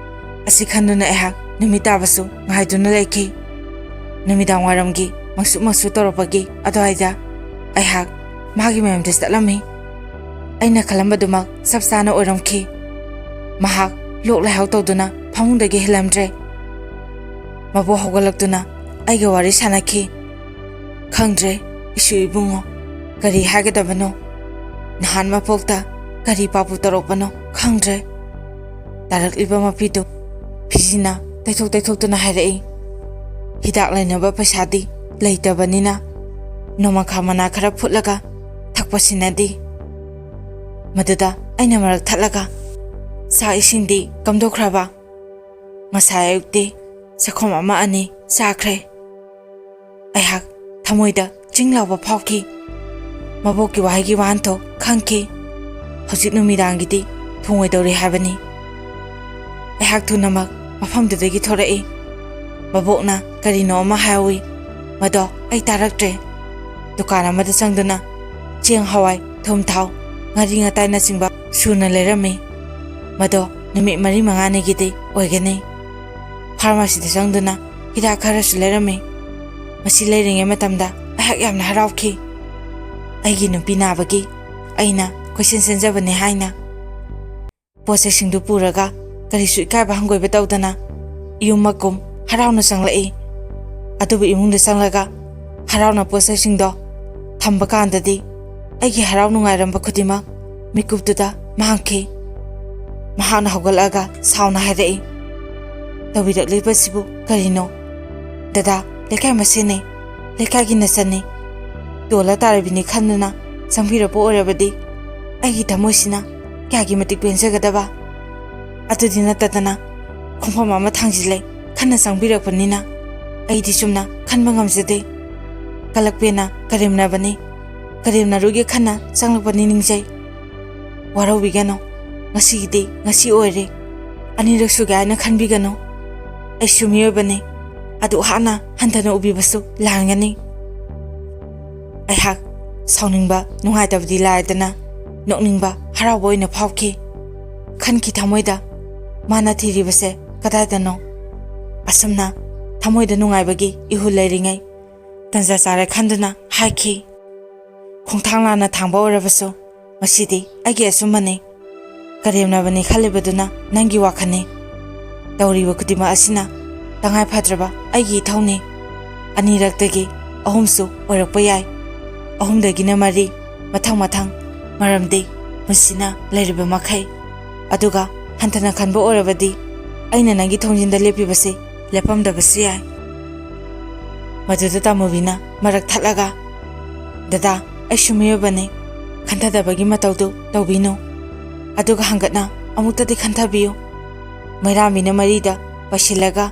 ꯑꯁꯤ ꯈꯟꯗꯨꯅ ꯑꯩꯍꯥꯛ ꯅꯨꯃꯤꯠ ꯇꯥꯕꯁꯨ ꯉꯥꯏꯗꯨꯅ ꯂꯩꯈꯤ꯫ ꯅꯨꯃꯤꯗꯥꯡ ꯋꯥꯏꯔꯝꯒꯤ ꯃꯪꯁꯨ ꯃꯪꯁꯨ ꯇꯧꯔꯛꯄꯒꯤ ꯑꯗꯨꯋꯥꯏꯗ ꯑꯩꯍꯥꯛ ꯃꯥꯒꯤ ꯃꯌꯨꯝꯗ ꯆꯠꯂꯝꯃꯤ꯫ ꯑꯩꯅ ꯈꯜꯂꯝꯕꯗꯨꯃꯛ ꯆꯞ ꯆꯥꯅ ꯑꯣꯏꯔꯝꯈꯤ꯫ ꯃꯍꯥꯛ ꯂꯣꯛ ꯂꯥꯏꯍꯧ ꯇꯧꯗꯨꯅ ꯐꯃꯨꯡꯗꯒꯤ ꯍꯤꯜꯂꯝꯗ꯭ꯔꯦ꯫ ꯃꯕꯨ ꯍꯧꯒꯠꯂꯛꯇꯨꯅ ꯑꯩꯒ ꯋꯥꯔꯤ ꯁꯥꯟꯅꯈꯤ꯫ "ꯈꯪꯗ꯭ꯔꯦ, ꯏꯁꯨ ꯏꯕꯨꯡꯉꯣ, ꯀꯔꯤ ꯍꯥꯏꯒꯗꯕꯅꯣ? ꯅꯍꯥꯟ ꯃꯄꯣꯛꯇ ꯀꯔꯤ ꯄꯥꯄꯨ ꯇꯧꯔꯛꯄꯅꯣ ꯈꯪꯗ꯭ꯔꯦ꯫" ꯇꯥꯔꯛꯂꯤꯕ ꯃꯄꯤꯗꯨ ꯐꯤꯖꯤꯅ ꯇꯩꯊꯣꯛ ꯇꯩꯊꯣꯛꯇꯨꯅ ꯍꯥꯏꯔꯛꯏ꯫ "ꯍꯤꯗꯥꯛ ꯂꯩꯅꯕ ꯄꯩꯁꯥꯗꯤ ꯂꯩꯇꯕꯅꯤꯅ ꯅꯣꯡꯃꯈꯥ ꯃꯅꯥ ꯈꯔ ꯐꯨꯠꯂꯒ ꯊꯛꯄꯁꯤꯅꯗꯤ꯫" ꯃꯗꯨꯗ ꯑꯩꯅ ꯃꯔꯛ ꯊꯠꯂꯒ, "ꯆꯥꯛ ꯏꯁꯤꯡꯗꯤ ꯀꯝꯗꯧꯈ꯭ꯔꯕ?" "ꯉꯁꯥꯏ ꯑꯌꯨꯛꯇꯤ ꯆꯥꯛꯈꯣꯝ ꯑꯃ ꯑꯅꯤ ꯆꯥꯈ꯭ꯔꯦ꯫" ꯑꯩꯍꯥꯛ ꯊꯃꯣꯏꯗ ꯆꯤꯡ ꯂꯥꯎꯕ ꯐꯥꯎꯈꯤ꯫ ꯃꯕꯣꯛꯀꯤ ꯋꯥꯍꯩꯒꯤ ꯋꯥꯍꯟꯊꯣꯛ ꯈꯪꯈꯤ꯫ ꯍꯧꯖꯤꯛ ꯅꯨꯃꯤꯗꯥꯡꯒꯤꯗꯤ ꯊꯣꯡꯉꯣꯏꯗꯧꯔꯤ ꯍꯥꯏꯕꯅꯤ꯫ ꯑꯩꯍꯥꯛ ꯊꯨꯅꯃꯛ ꯃꯐꯝꯗꯨꯗꯒꯤ ꯊꯣꯔꯛꯏ꯫ ꯃꯕꯣꯛꯅ ꯀꯔꯤꯅꯣ ꯑꯃ ꯍꯥꯏꯍꯧꯏ, ꯃꯗꯣ ꯑꯩ ꯇꯥꯔꯛꯇ꯭ꯔꯦ꯫ ꯗꯨꯀꯥꯟ ꯑꯃꯗ ꯆꯪꯗꯨꯅ ꯆꯦꯡ, ꯍꯋꯥꯏ, ꯊꯨꯝ, ꯊꯥꯎ, ꯉꯥꯔꯤ ꯉꯇꯥꯏꯅꯆꯤꯡꯕ ꯁꯨꯅ ꯂꯩꯔꯝꯃꯤ꯫ ꯃꯗꯣ ꯅꯨꯃꯤꯠ ꯃꯔꯤ ꯃꯉꯥꯅꯤꯒꯤꯗꯤ ꯑꯣꯏꯒꯅꯤ꯫ ꯐꯥꯔꯃꯥꯁꯤꯗ ꯆꯪꯗꯨꯅ ꯍꯤꯗꯥꯛ ꯈꯔꯁꯨ ꯂꯩꯔꯝꯃꯤ꯫ ꯃꯁꯤ ꯂꯩꯔꯤꯉꯩ ꯃꯇꯝꯗ ꯑꯩꯍꯥꯛ ꯌꯥꯝꯅ ꯍꯔꯥꯎꯈꯤ꯫ ꯑꯩꯒꯤ ꯅꯨꯄꯤ ꯅꯥꯕꯒꯤ ꯑꯩꯅ ꯀꯣꯏꯆꯦꯟ ꯆꯦꯟꯖꯕꯅꯤ ꯍꯥꯏꯅ꯫ ꯄꯣꯠ ꯆꯩꯁꯤꯡꯗꯨ ꯄꯨꯔꯒ ꯀꯔꯤꯁꯨ ꯏꯀꯥꯏꯕ ꯍꯪꯒꯣꯏꯕ ꯇꯧꯗꯅ ꯌꯨꯝ ꯃꯀꯨꯝ ꯍꯔꯥꯎꯅ ꯆꯪꯂꯛꯏ꯫ ꯑꯗꯨꯕꯨ ꯏꯃꯨꯡꯗ ꯆꯪꯂꯒ ꯍꯔꯥꯎꯅ ꯄꯣꯠ ꯆꯩꯁꯤꯡꯗꯣ ꯊꯝꯕ ꯀꯥꯟꯗꯗꯤ ꯑꯩꯒꯤ ꯍꯔꯥꯎ ꯅꯨꯡꯉꯥꯏꯔꯝꯕ ꯈꯨꯗꯤꯡꯃꯛ ꯃꯤꯀꯨꯞꯇꯨꯗ ꯃꯥꯡꯈꯤ꯫ ꯃꯍꯥꯛꯅ ꯍꯧꯒꯠꯂꯛꯑꯒ ꯁꯥꯎꯅ ꯍꯥꯏꯔꯛꯏ, "ꯇꯧꯕꯤꯔꯛꯂꯤꯕꯁꯤꯕꯨ ꯀꯔꯤꯅꯣ? ꯗꯗꯥ, ꯂꯩꯀꯥꯏ ꯃꯁꯦꯟꯅꯤ, ꯂꯩꯀꯥꯏꯒꯤ ꯅꯆꯟꯅꯤ, ꯇꯣꯜꯂ ꯇꯥꯔꯕꯤꯅꯤ ꯈꯟꯗꯨꯅ ꯆꯪꯕꯤꯔꯛꯄ ꯑꯣꯏꯔꯕꯗꯤ ꯑꯩꯒꯤ ꯊꯃꯣꯏꯁꯤꯅ ꯀꯌꯥꯒꯤ ꯃꯇꯤꯛ ꯄꯦꯟꯖꯒꯗꯕ꯫ ꯑꯗꯨꯗꯤ ꯅꯠꯇꯗꯅ ꯈꯣꯡꯐꯝ ꯑꯃ ꯊꯥꯡꯖꯤꯜꯂꯦ ꯈꯟꯅ ꯆꯪꯕꯤꯔꯛꯄꯅꯤꯅ ꯑꯩꯗꯤ ꯆꯨꯝꯅ ꯈꯟꯕ ꯉꯝꯖꯗꯦ꯫ ꯀꯂꯛꯄꯦꯅ ꯀꯔꯦꯝꯅꯕꯅꯤ, ꯀꯔꯦꯝꯅꯔꯨꯒꯦ ꯈꯟꯅ ꯆꯪꯂꯛꯄꯅꯤ ꯅꯤꯡꯖꯩ꯫ ꯋꯥꯔꯧꯕꯤꯒꯅꯨ, ꯉꯁꯤꯒꯤꯗꯤ ꯉꯁꯤ ꯑꯣꯏꯔꯦ, ꯑꯅꯤꯔꯛ ꯁꯨꯒꯦ ꯍꯥꯏꯅ ꯈꯟꯕꯤꯒꯅꯨ꯫ ꯑꯩꯁꯨ ꯃꯤꯑꯣꯏꯕꯅꯤ, ꯑꯗꯨ ꯍꯥꯟꯅ ꯍꯟꯊꯅ ꯎꯕꯤꯕꯁꯨ ꯂꯥꯟꯒꯅꯤ꯫" ꯑꯩꯍꯥꯛ ꯁꯥꯎꯅꯤꯡꯕ, ꯅꯨꯡꯉꯥꯏꯇꯕꯗꯤ ꯂꯥꯏꯔꯗꯅ ꯅꯣꯛꯅꯤꯡꯕ, ꯍꯔꯥꯎꯕ ꯑꯣꯏꯅ ꯐꯥꯎꯈꯤ꯫ ꯈꯟꯈꯤ ꯊꯃꯣꯏꯗ, "ꯃꯥꯅ ꯊꯤꯔꯤꯕꯁꯦ ꯀꯗꯥꯏꯗꯅꯣ? ꯑꯁꯨꯝꯅ ꯊꯃꯣꯏꯗ ꯅꯨꯡꯉꯥꯏꯕꯒꯤ ꯏꯍꯨꯜ ꯂꯩꯔꯤꯉꯩ ꯇꯟꯖꯥ ꯆꯥꯔꯦ" ꯈꯟꯗꯨꯅ ꯍꯥꯏꯈꯤ꯫ "ꯈꯣꯡꯊꯥꯡ ꯂꯥꯟꯅ ꯊꯥꯡꯕ ꯑꯣꯏꯔꯕꯁꯨ ꯃꯁꯤꯗꯤ ꯑꯩꯒꯤ ꯑꯆꯨꯝꯕꯅꯤ꯫ ꯀꯔꯦꯝꯅꯕꯅꯤ ꯈꯜꯂꯤꯕꯗꯨꯅ ꯅꯪꯒꯤ ꯋꯥꯈꯜꯅꯤ꯫ ꯇꯧꯔꯤꯕ ꯈꯨꯗꯤꯡꯃꯛ ꯑꯁꯤꯅ ꯇꯉꯥꯏ ꯐꯗ꯭ꯔꯕ ꯑꯩꯒꯤ ꯏꯊꯧꯅꯤ꯫ ꯑꯅꯤꯔꯛꯇꯒꯤ ꯑꯍꯨꯝꯁꯨ ꯑꯣꯏꯔꯛꯄ ꯌꯥꯏ, ꯑꯍꯨꯝꯗꯒꯤꯅ ꯃꯔꯤ, ꯃꯊꯪ ꯃꯊꯪ, ꯃꯔꯝꯗꯤ ꯄꯨꯟꯁꯤꯅ ꯂꯩꯔꯤꯕ ꯃꯈꯩ꯫ ꯑꯗꯨꯒ ꯍꯟꯊꯅ ꯈꯟꯕ ꯑꯣꯏꯔꯕꯗꯤ ꯑꯩꯅ ꯅꯪꯒꯤ ꯊꯣꯡꯖꯤꯟꯗ ꯂꯦꯞꯄꯤꯕꯁꯤ ꯂꯦꯞꯄꯝꯗꯕꯁꯨ ꯌꯥꯏ꯫" ꯃꯗꯨꯗ ꯇꯥꯃꯨꯕꯤꯅ ꯃꯔꯛ ꯊꯠꯂꯒ, "ꯗꯗꯥ, ꯑꯩꯁꯨ ꯃꯤꯑꯣꯏꯕꯅꯤ, ꯈꯟꯊꯗꯕꯒꯤ ꯃꯇꯧꯗꯨ ꯇꯧꯕꯤꯅꯨ꯫ ꯑꯗꯨꯒ ꯍꯪꯒꯠꯅ ꯑꯃꯨꯛꯇꯗꯤ ꯈꯟꯊꯕꯤꯌꯨ꯫ ꯃꯩꯔꯥꯝꯕꯤꯅ ꯃꯔꯤꯗ ꯄꯩꯁꯤꯜꯂꯒ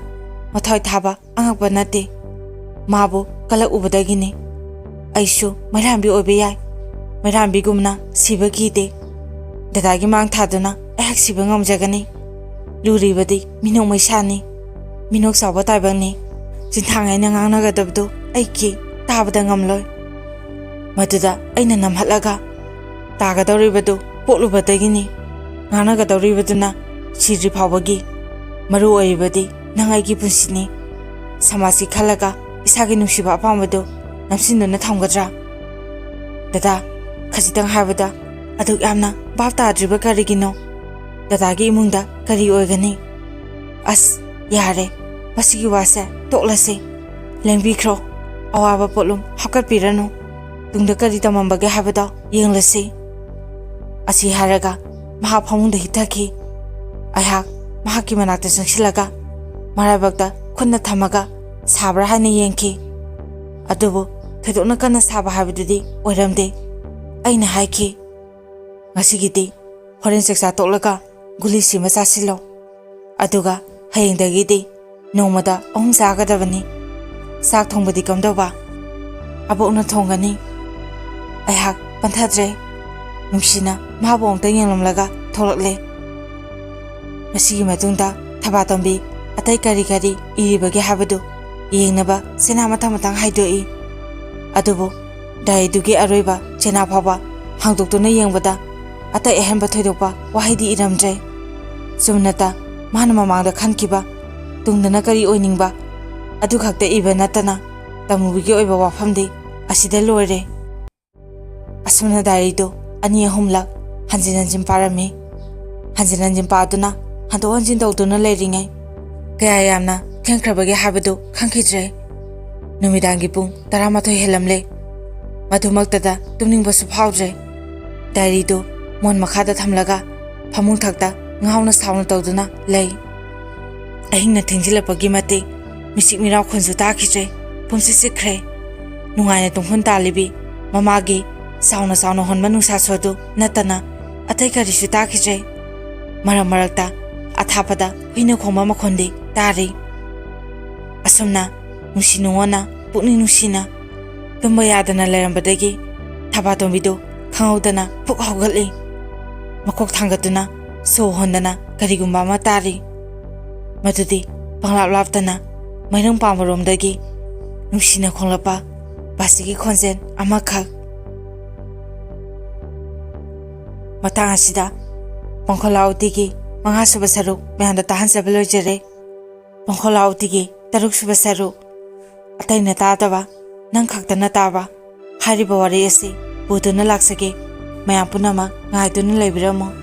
ꯃꯊ꯭ꯋꯥꯏ ꯊꯥꯕ ꯑꯉꯛꯄ ꯅꯠꯇꯦ꯫ ꯃꯥꯕꯨ ꯀꯂꯛ ꯎꯕꯗꯒꯤꯅꯤ꯫ ꯑꯩꯁꯨ ꯃꯩꯔꯥꯝꯕꯤ ꯑꯣꯏꯕ ꯌꯥꯏ꯫ ꯃꯩꯔꯥꯝꯕꯤꯒꯨꯝꯅ ꯁꯤꯕ ꯀꯤꯗꯦ꯫ ꯗꯗꯥꯒꯤ ꯃꯥꯡ ꯊꯥꯗꯨꯅ ꯑꯩꯍꯥꯛ ꯁꯤꯕ ꯉꯝꯖꯒꯅꯤ꯫ ꯂꯨꯔꯤꯕꯗꯤ ꯃꯤꯅꯣꯛ ꯃꯩꯁꯥꯅꯤ꯫ ꯃꯤꯅꯣꯛ ꯆꯥꯎꯕ ꯇꯥꯏꯕꯪꯅꯤ꯫ ꯆꯤꯟꯊꯥꯡ ꯑꯩꯅ ꯉꯥꯡꯅꯒꯗꯕꯗꯨ ꯑꯩ ꯀꯤ, ꯇꯥꯕꯗ ꯉꯝꯂꯣꯏ꯫ ꯃꯗꯨꯗ ꯑꯩꯅ ꯅꯝꯍꯠꯂꯒ ꯇꯥꯒꯗꯧꯔꯤꯕꯗꯨ ꯄꯣꯛꯂꯨꯕꯗꯒꯤꯅꯤ꯫ ꯉꯥꯡꯅꯒꯗꯧꯔꯤꯕꯗꯨꯅ ꯁꯤꯗ꯭ꯔꯤ ꯐꯥꯎꯕꯒꯤ꯫ ꯃꯔꯨ ꯑꯣꯏꯔꯤꯕꯗꯤ ꯅꯪ ꯑꯩꯒꯤ ꯄꯨꯟꯁꯤꯅꯤ꯫ ꯁꯃꯥꯖꯀꯤ ꯈꯜꯂꯒ ꯏꯁꯥꯒꯤ ꯅꯨꯡꯁꯤꯕ ꯑꯄꯥꯝꯕꯗꯨ ꯅꯝꯁꯤꯟꯗꯨꯅ ꯊꯝꯒꯗ꯭ꯔꯥ? ꯗꯗꯥ, ꯈꯖꯤꯛꯇꯪ ꯍꯥꯏꯕꯗ ꯑꯗꯨꯛ ꯌꯥꯝꯅ ꯚꯥꯞ ꯇꯥꯗ꯭ꯔꯤꯕ ꯀꯔꯤꯒꯤꯅꯣ? ꯗꯗꯥꯒꯤ ꯏꯃꯨꯡꯗ ꯀꯔꯤ ꯑꯣꯏꯒꯅꯤ? ꯑꯁ, ꯌꯥꯔꯦ, ꯃꯁꯤꯒꯤ ꯋꯥꯁꯦ ꯇꯣꯛꯂꯁꯤ꯫ ꯂꯦꯡꯕꯤꯈ꯭ꯔꯣ, ꯑꯋꯥꯕ ꯄꯣꯠꯂꯨꯝ ꯍꯥꯞꯀꯠꯄꯤꯔꯅꯨ꯫ ꯇꯨꯡꯗ ꯀꯔꯤ ꯇꯝꯃꯝꯕꯒꯦ ꯍꯥꯏꯕꯗꯣ ꯌꯦꯡꯂꯁꯤ꯫ ꯑꯁꯤ ꯍꯥꯏꯔꯒ ꯃꯍꯥꯛ ꯐꯃꯨꯡꯗ ꯍꯤꯞꯊꯈꯤ꯫ ꯑꯩꯍꯥꯛ ꯃꯍꯥꯛꯀꯤ ꯃꯅꯥꯛꯇ ꯆꯪꯁꯤꯜꯂꯒ ꯃꯔꯥꯏꯕꯛꯇ ꯈꯨꯠꯅ ꯊꯝꯃꯒ ꯁꯥꯕ꯭ꯔꯥ ꯍꯥꯏꯅ ꯌꯦꯡꯈꯤ꯫ ꯑꯗꯨꯕꯨ ꯊꯣꯏꯗꯣꯛꯅ ꯀꯟꯅ ꯁꯥꯕ ꯍꯥꯏꯕꯗꯨꯗꯤ ꯑꯣꯏꯔꯝꯗꯦ꯫ ꯑꯩꯅ ꯍꯥꯏꯈꯤ, "ꯉꯁꯤꯒꯤꯗꯤ ꯍꯣꯔꯦꯟ ꯆꯥꯛꯆꯥ ꯇꯣꯛꯂꯒ ꯒꯨꯂꯤꯁꯤꯃ ꯆꯥꯁꯤꯜꯂꯣ꯫ ꯑꯗꯨꯒ ꯍꯌꯦꯡꯗꯒꯤꯗꯤ ꯅꯣꯡꯃꯗ ꯑꯍꯨꯝ ꯆꯥꯒꯗꯕꯅꯤ꯫ ꯆꯥꯛ ꯊꯣꯡꯕꯗꯤ ꯀꯝꯗꯧꯕ?" "ꯑꯕꯣꯛꯅ ꯊꯣꯡꯒꯅꯤ꯫" ꯑꯩꯍꯥꯛ ꯄꯟꯊꯗ꯭ꯔꯦ꯫ ꯅꯨꯡꯁꯤꯅ ꯃꯍꯥꯛꯄꯨ ꯑꯃꯨꯛꯇ ꯌꯦꯡꯂꯝꯂꯒ ꯊꯣꯛꯂꯛꯂꯦ꯫ ꯃꯁꯤꯒꯤ ꯃꯇꯨꯡꯗ ꯊꯕꯥꯇꯣꯝꯕꯤ ꯑꯇꯩ ꯀꯔꯤ ꯀꯔꯤ ꯏꯔꯤꯕꯒꯦ ꯍꯥꯏꯕꯗꯨ ꯌꯦꯡꯅꯕ ꯆꯦꯅꯥ ꯃꯊꯪ ꯃꯊꯪ ꯍꯥꯏꯗꯣꯛꯏ꯫ ꯑꯗꯨꯕꯨ ꯗꯥꯏꯔꯤꯗꯨꯒꯤ ꯑꯔꯣꯏꯕ ꯆꯦꯅꯥ ꯐꯥꯎꯕ ꯍꯥꯡꯗꯣꯛꯇꯨꯅ ꯌꯦꯡꯕꯗ ꯑꯇꯩ ꯑꯍꯦꯟꯕ ꯊꯣꯏꯗꯣꯛꯄ ꯋꯥꯍꯩꯗꯤ ꯏꯔꯝꯗ꯭ꯔꯦ꯫ ꯆꯨꯝꯅꯇ ꯃꯥꯅ ꯃꯃꯥꯡꯗ ꯈꯟꯈꯤꯕ, ꯇꯨꯡꯗꯅ ꯀꯔꯤ ꯑꯣꯏꯅꯤꯡꯕ, ꯑꯗꯨꯈꯛꯇ ꯏꯕ ꯅꯠꯇꯅ ꯇꯃꯨꯕꯤꯒꯤ ꯑꯣꯏꯕ ꯋꯥꯐꯝꯗꯤ ꯑꯁꯤꯗ ꯂꯣꯏꯔꯦ꯫ ꯑꯁꯨꯝꯅ ꯗꯥꯏꯔꯤꯗꯨ ꯑꯅꯤ ꯑꯍꯨꯝꯂꯛ ꯍꯟꯖꯤꯟ ꯍꯟꯖꯤꯟ ꯄꯥꯔꯝꯃꯤ꯫ ꯍꯟꯖꯤꯟ ꯍꯟꯖꯤꯟ ꯄꯥꯗꯨꯅ, ꯍꯟꯗꯣꯛ ꯍꯟꯖꯤꯟ ꯇꯧꯗꯨꯅ ꯂꯩꯔꯤꯉꯩ, ꯀꯌꯥ ꯌꯥꯝꯅ ꯊꯦꯡꯈ꯭ꯔꯕꯒꯦ ꯍꯥꯏꯕꯗꯨ ꯈꯪꯈꯤꯗ꯭ꯔꯦ꯫ ꯅꯨꯃꯤꯗꯥꯡꯒꯤ ꯄꯨꯡ ꯇꯔꯥꯃꯥꯊꯣꯏ ꯍꯦꯜꯂꯝꯂꯦ꯫ ꯃꯗꯨꯃꯛꯇꯗ ꯇꯨꯝꯅꯤꯡꯕꯁꯨ ꯐꯥꯎꯗ꯭ꯔꯦ꯫ ꯗꯥꯏꯔꯤꯗꯨ ꯃꯣꯟ ꯃꯈꯥꯗ ꯊꯝꯂꯒ ꯐꯃꯨꯡ ꯊꯛꯇ ꯉꯥꯎꯅ ꯁꯥꯎꯅ ꯇꯧꯗꯨꯅ ꯂꯩ꯫ ꯑꯍꯤꯡꯅ ꯊꯦꯡꯖꯤꯜꯂꯛꯄꯒꯤ ꯃꯇꯤꯛ ꯃꯤꯆꯤꯛ ꯃꯤꯔꯥꯎꯈꯣꯟꯁꯨ ꯇꯥꯈꯤꯗ꯭ꯔꯦ꯫ ꯄꯨꯝꯁꯤ ꯆꯤꯛꯈ꯭ꯔꯦ꯫ ꯅꯨꯡꯉꯥꯏꯅ ꯇꯨꯝꯐꯝ ꯇꯥꯜꯂꯤꯕꯤ ꯃꯃꯥꯒꯤ ꯆꯥꯎꯅ ꯆꯥꯎꯅ ꯍꯣꯟꯕ ꯅꯨꯡꯁꯥꯁꯨ ꯑꯗꯨ ꯅꯠꯇꯅ ꯑꯇꯩ ꯀꯔꯤꯁꯨ ꯇꯥꯈꯤꯗ꯭ꯔꯦ꯫ ꯃꯔꯛ ꯃꯔꯛꯇ ꯑꯊꯥꯞꯄꯗ ꯍꯨꯏꯅ ꯈꯣꯡꯕ ꯃꯈꯣꯟꯗꯤ ꯇꯥꯔꯤ꯫ ꯑꯁꯨꯝꯅ ꯅꯨꯡꯁꯤ ꯅꯨꯡꯉꯣꯟꯅ, ꯄꯨꯛꯅꯤꯡ ꯅꯨꯡꯁꯤꯅ ꯇꯨꯝꯕ ꯌꯥꯗꯅ ꯂꯩꯔꯝꯕꯗꯒꯤ ꯊꯕꯥꯇꯣꯝꯕꯤꯗꯨ ꯈꯪꯍꯧꯗꯅ ꯐꯨꯛ ꯍꯧꯒꯠꯂꯤ꯫ ꯃꯀꯣꯛ ꯊꯥꯡꯒꯠꯇꯨꯅ ꯁꯣ ꯍꯣꯟꯗꯅ ꯀꯔꯤꯒꯨꯝꯕ ꯑꯃ ꯇꯥꯔꯤ꯫ ꯃꯗꯨꯗꯤ ꯄꯪꯂꯥꯞ ꯂꯥꯞꯇꯅ ꯃꯩꯔꯪ ꯄꯥꯝꯕꯔꯣꯝꯗꯒꯤ ꯅꯨꯡꯁꯤꯅ ꯈꯣꯡꯂꯛꯄ ꯕꯥꯁꯤꯒꯤ ꯈꯣꯟꯖꯦꯜ ꯑꯃꯈꯛ꯫ ꯃꯇꯥꯡ ꯑꯁꯤꯗ ꯄꯪꯈꯣꯂꯥ ꯎꯇꯤꯒꯤ ꯃꯉꯥꯁꯨꯕ ꯁꯔꯨꯛ ꯃꯌꯥꯝꯗ ꯇꯥꯍꯟꯖꯕ ꯂꯣꯏꯖꯔꯦ꯫ ꯄꯪꯈꯣꯂꯥ ꯎꯇꯤꯒꯤ ꯇꯔꯨꯛꯁꯨꯕ ꯁꯔꯨꯛ, ꯑꯇꯩꯅ ꯇꯥꯗꯕ, ꯅꯪ ꯈꯛꯇꯅ ꯇꯥꯕ ꯍꯥꯏꯔꯤꯕ ꯋꯥꯔꯤ ꯑꯁꯤ ꯄꯨꯗꯨꯅ ꯂꯥꯛꯆꯒꯦ꯫ ꯃꯌꯥꯝ ꯄꯨꯝꯅꯃꯛ ꯉꯥꯏꯗꯨꯅ ꯂꯩꯕꯤꯔꯝꯃꯨ꯫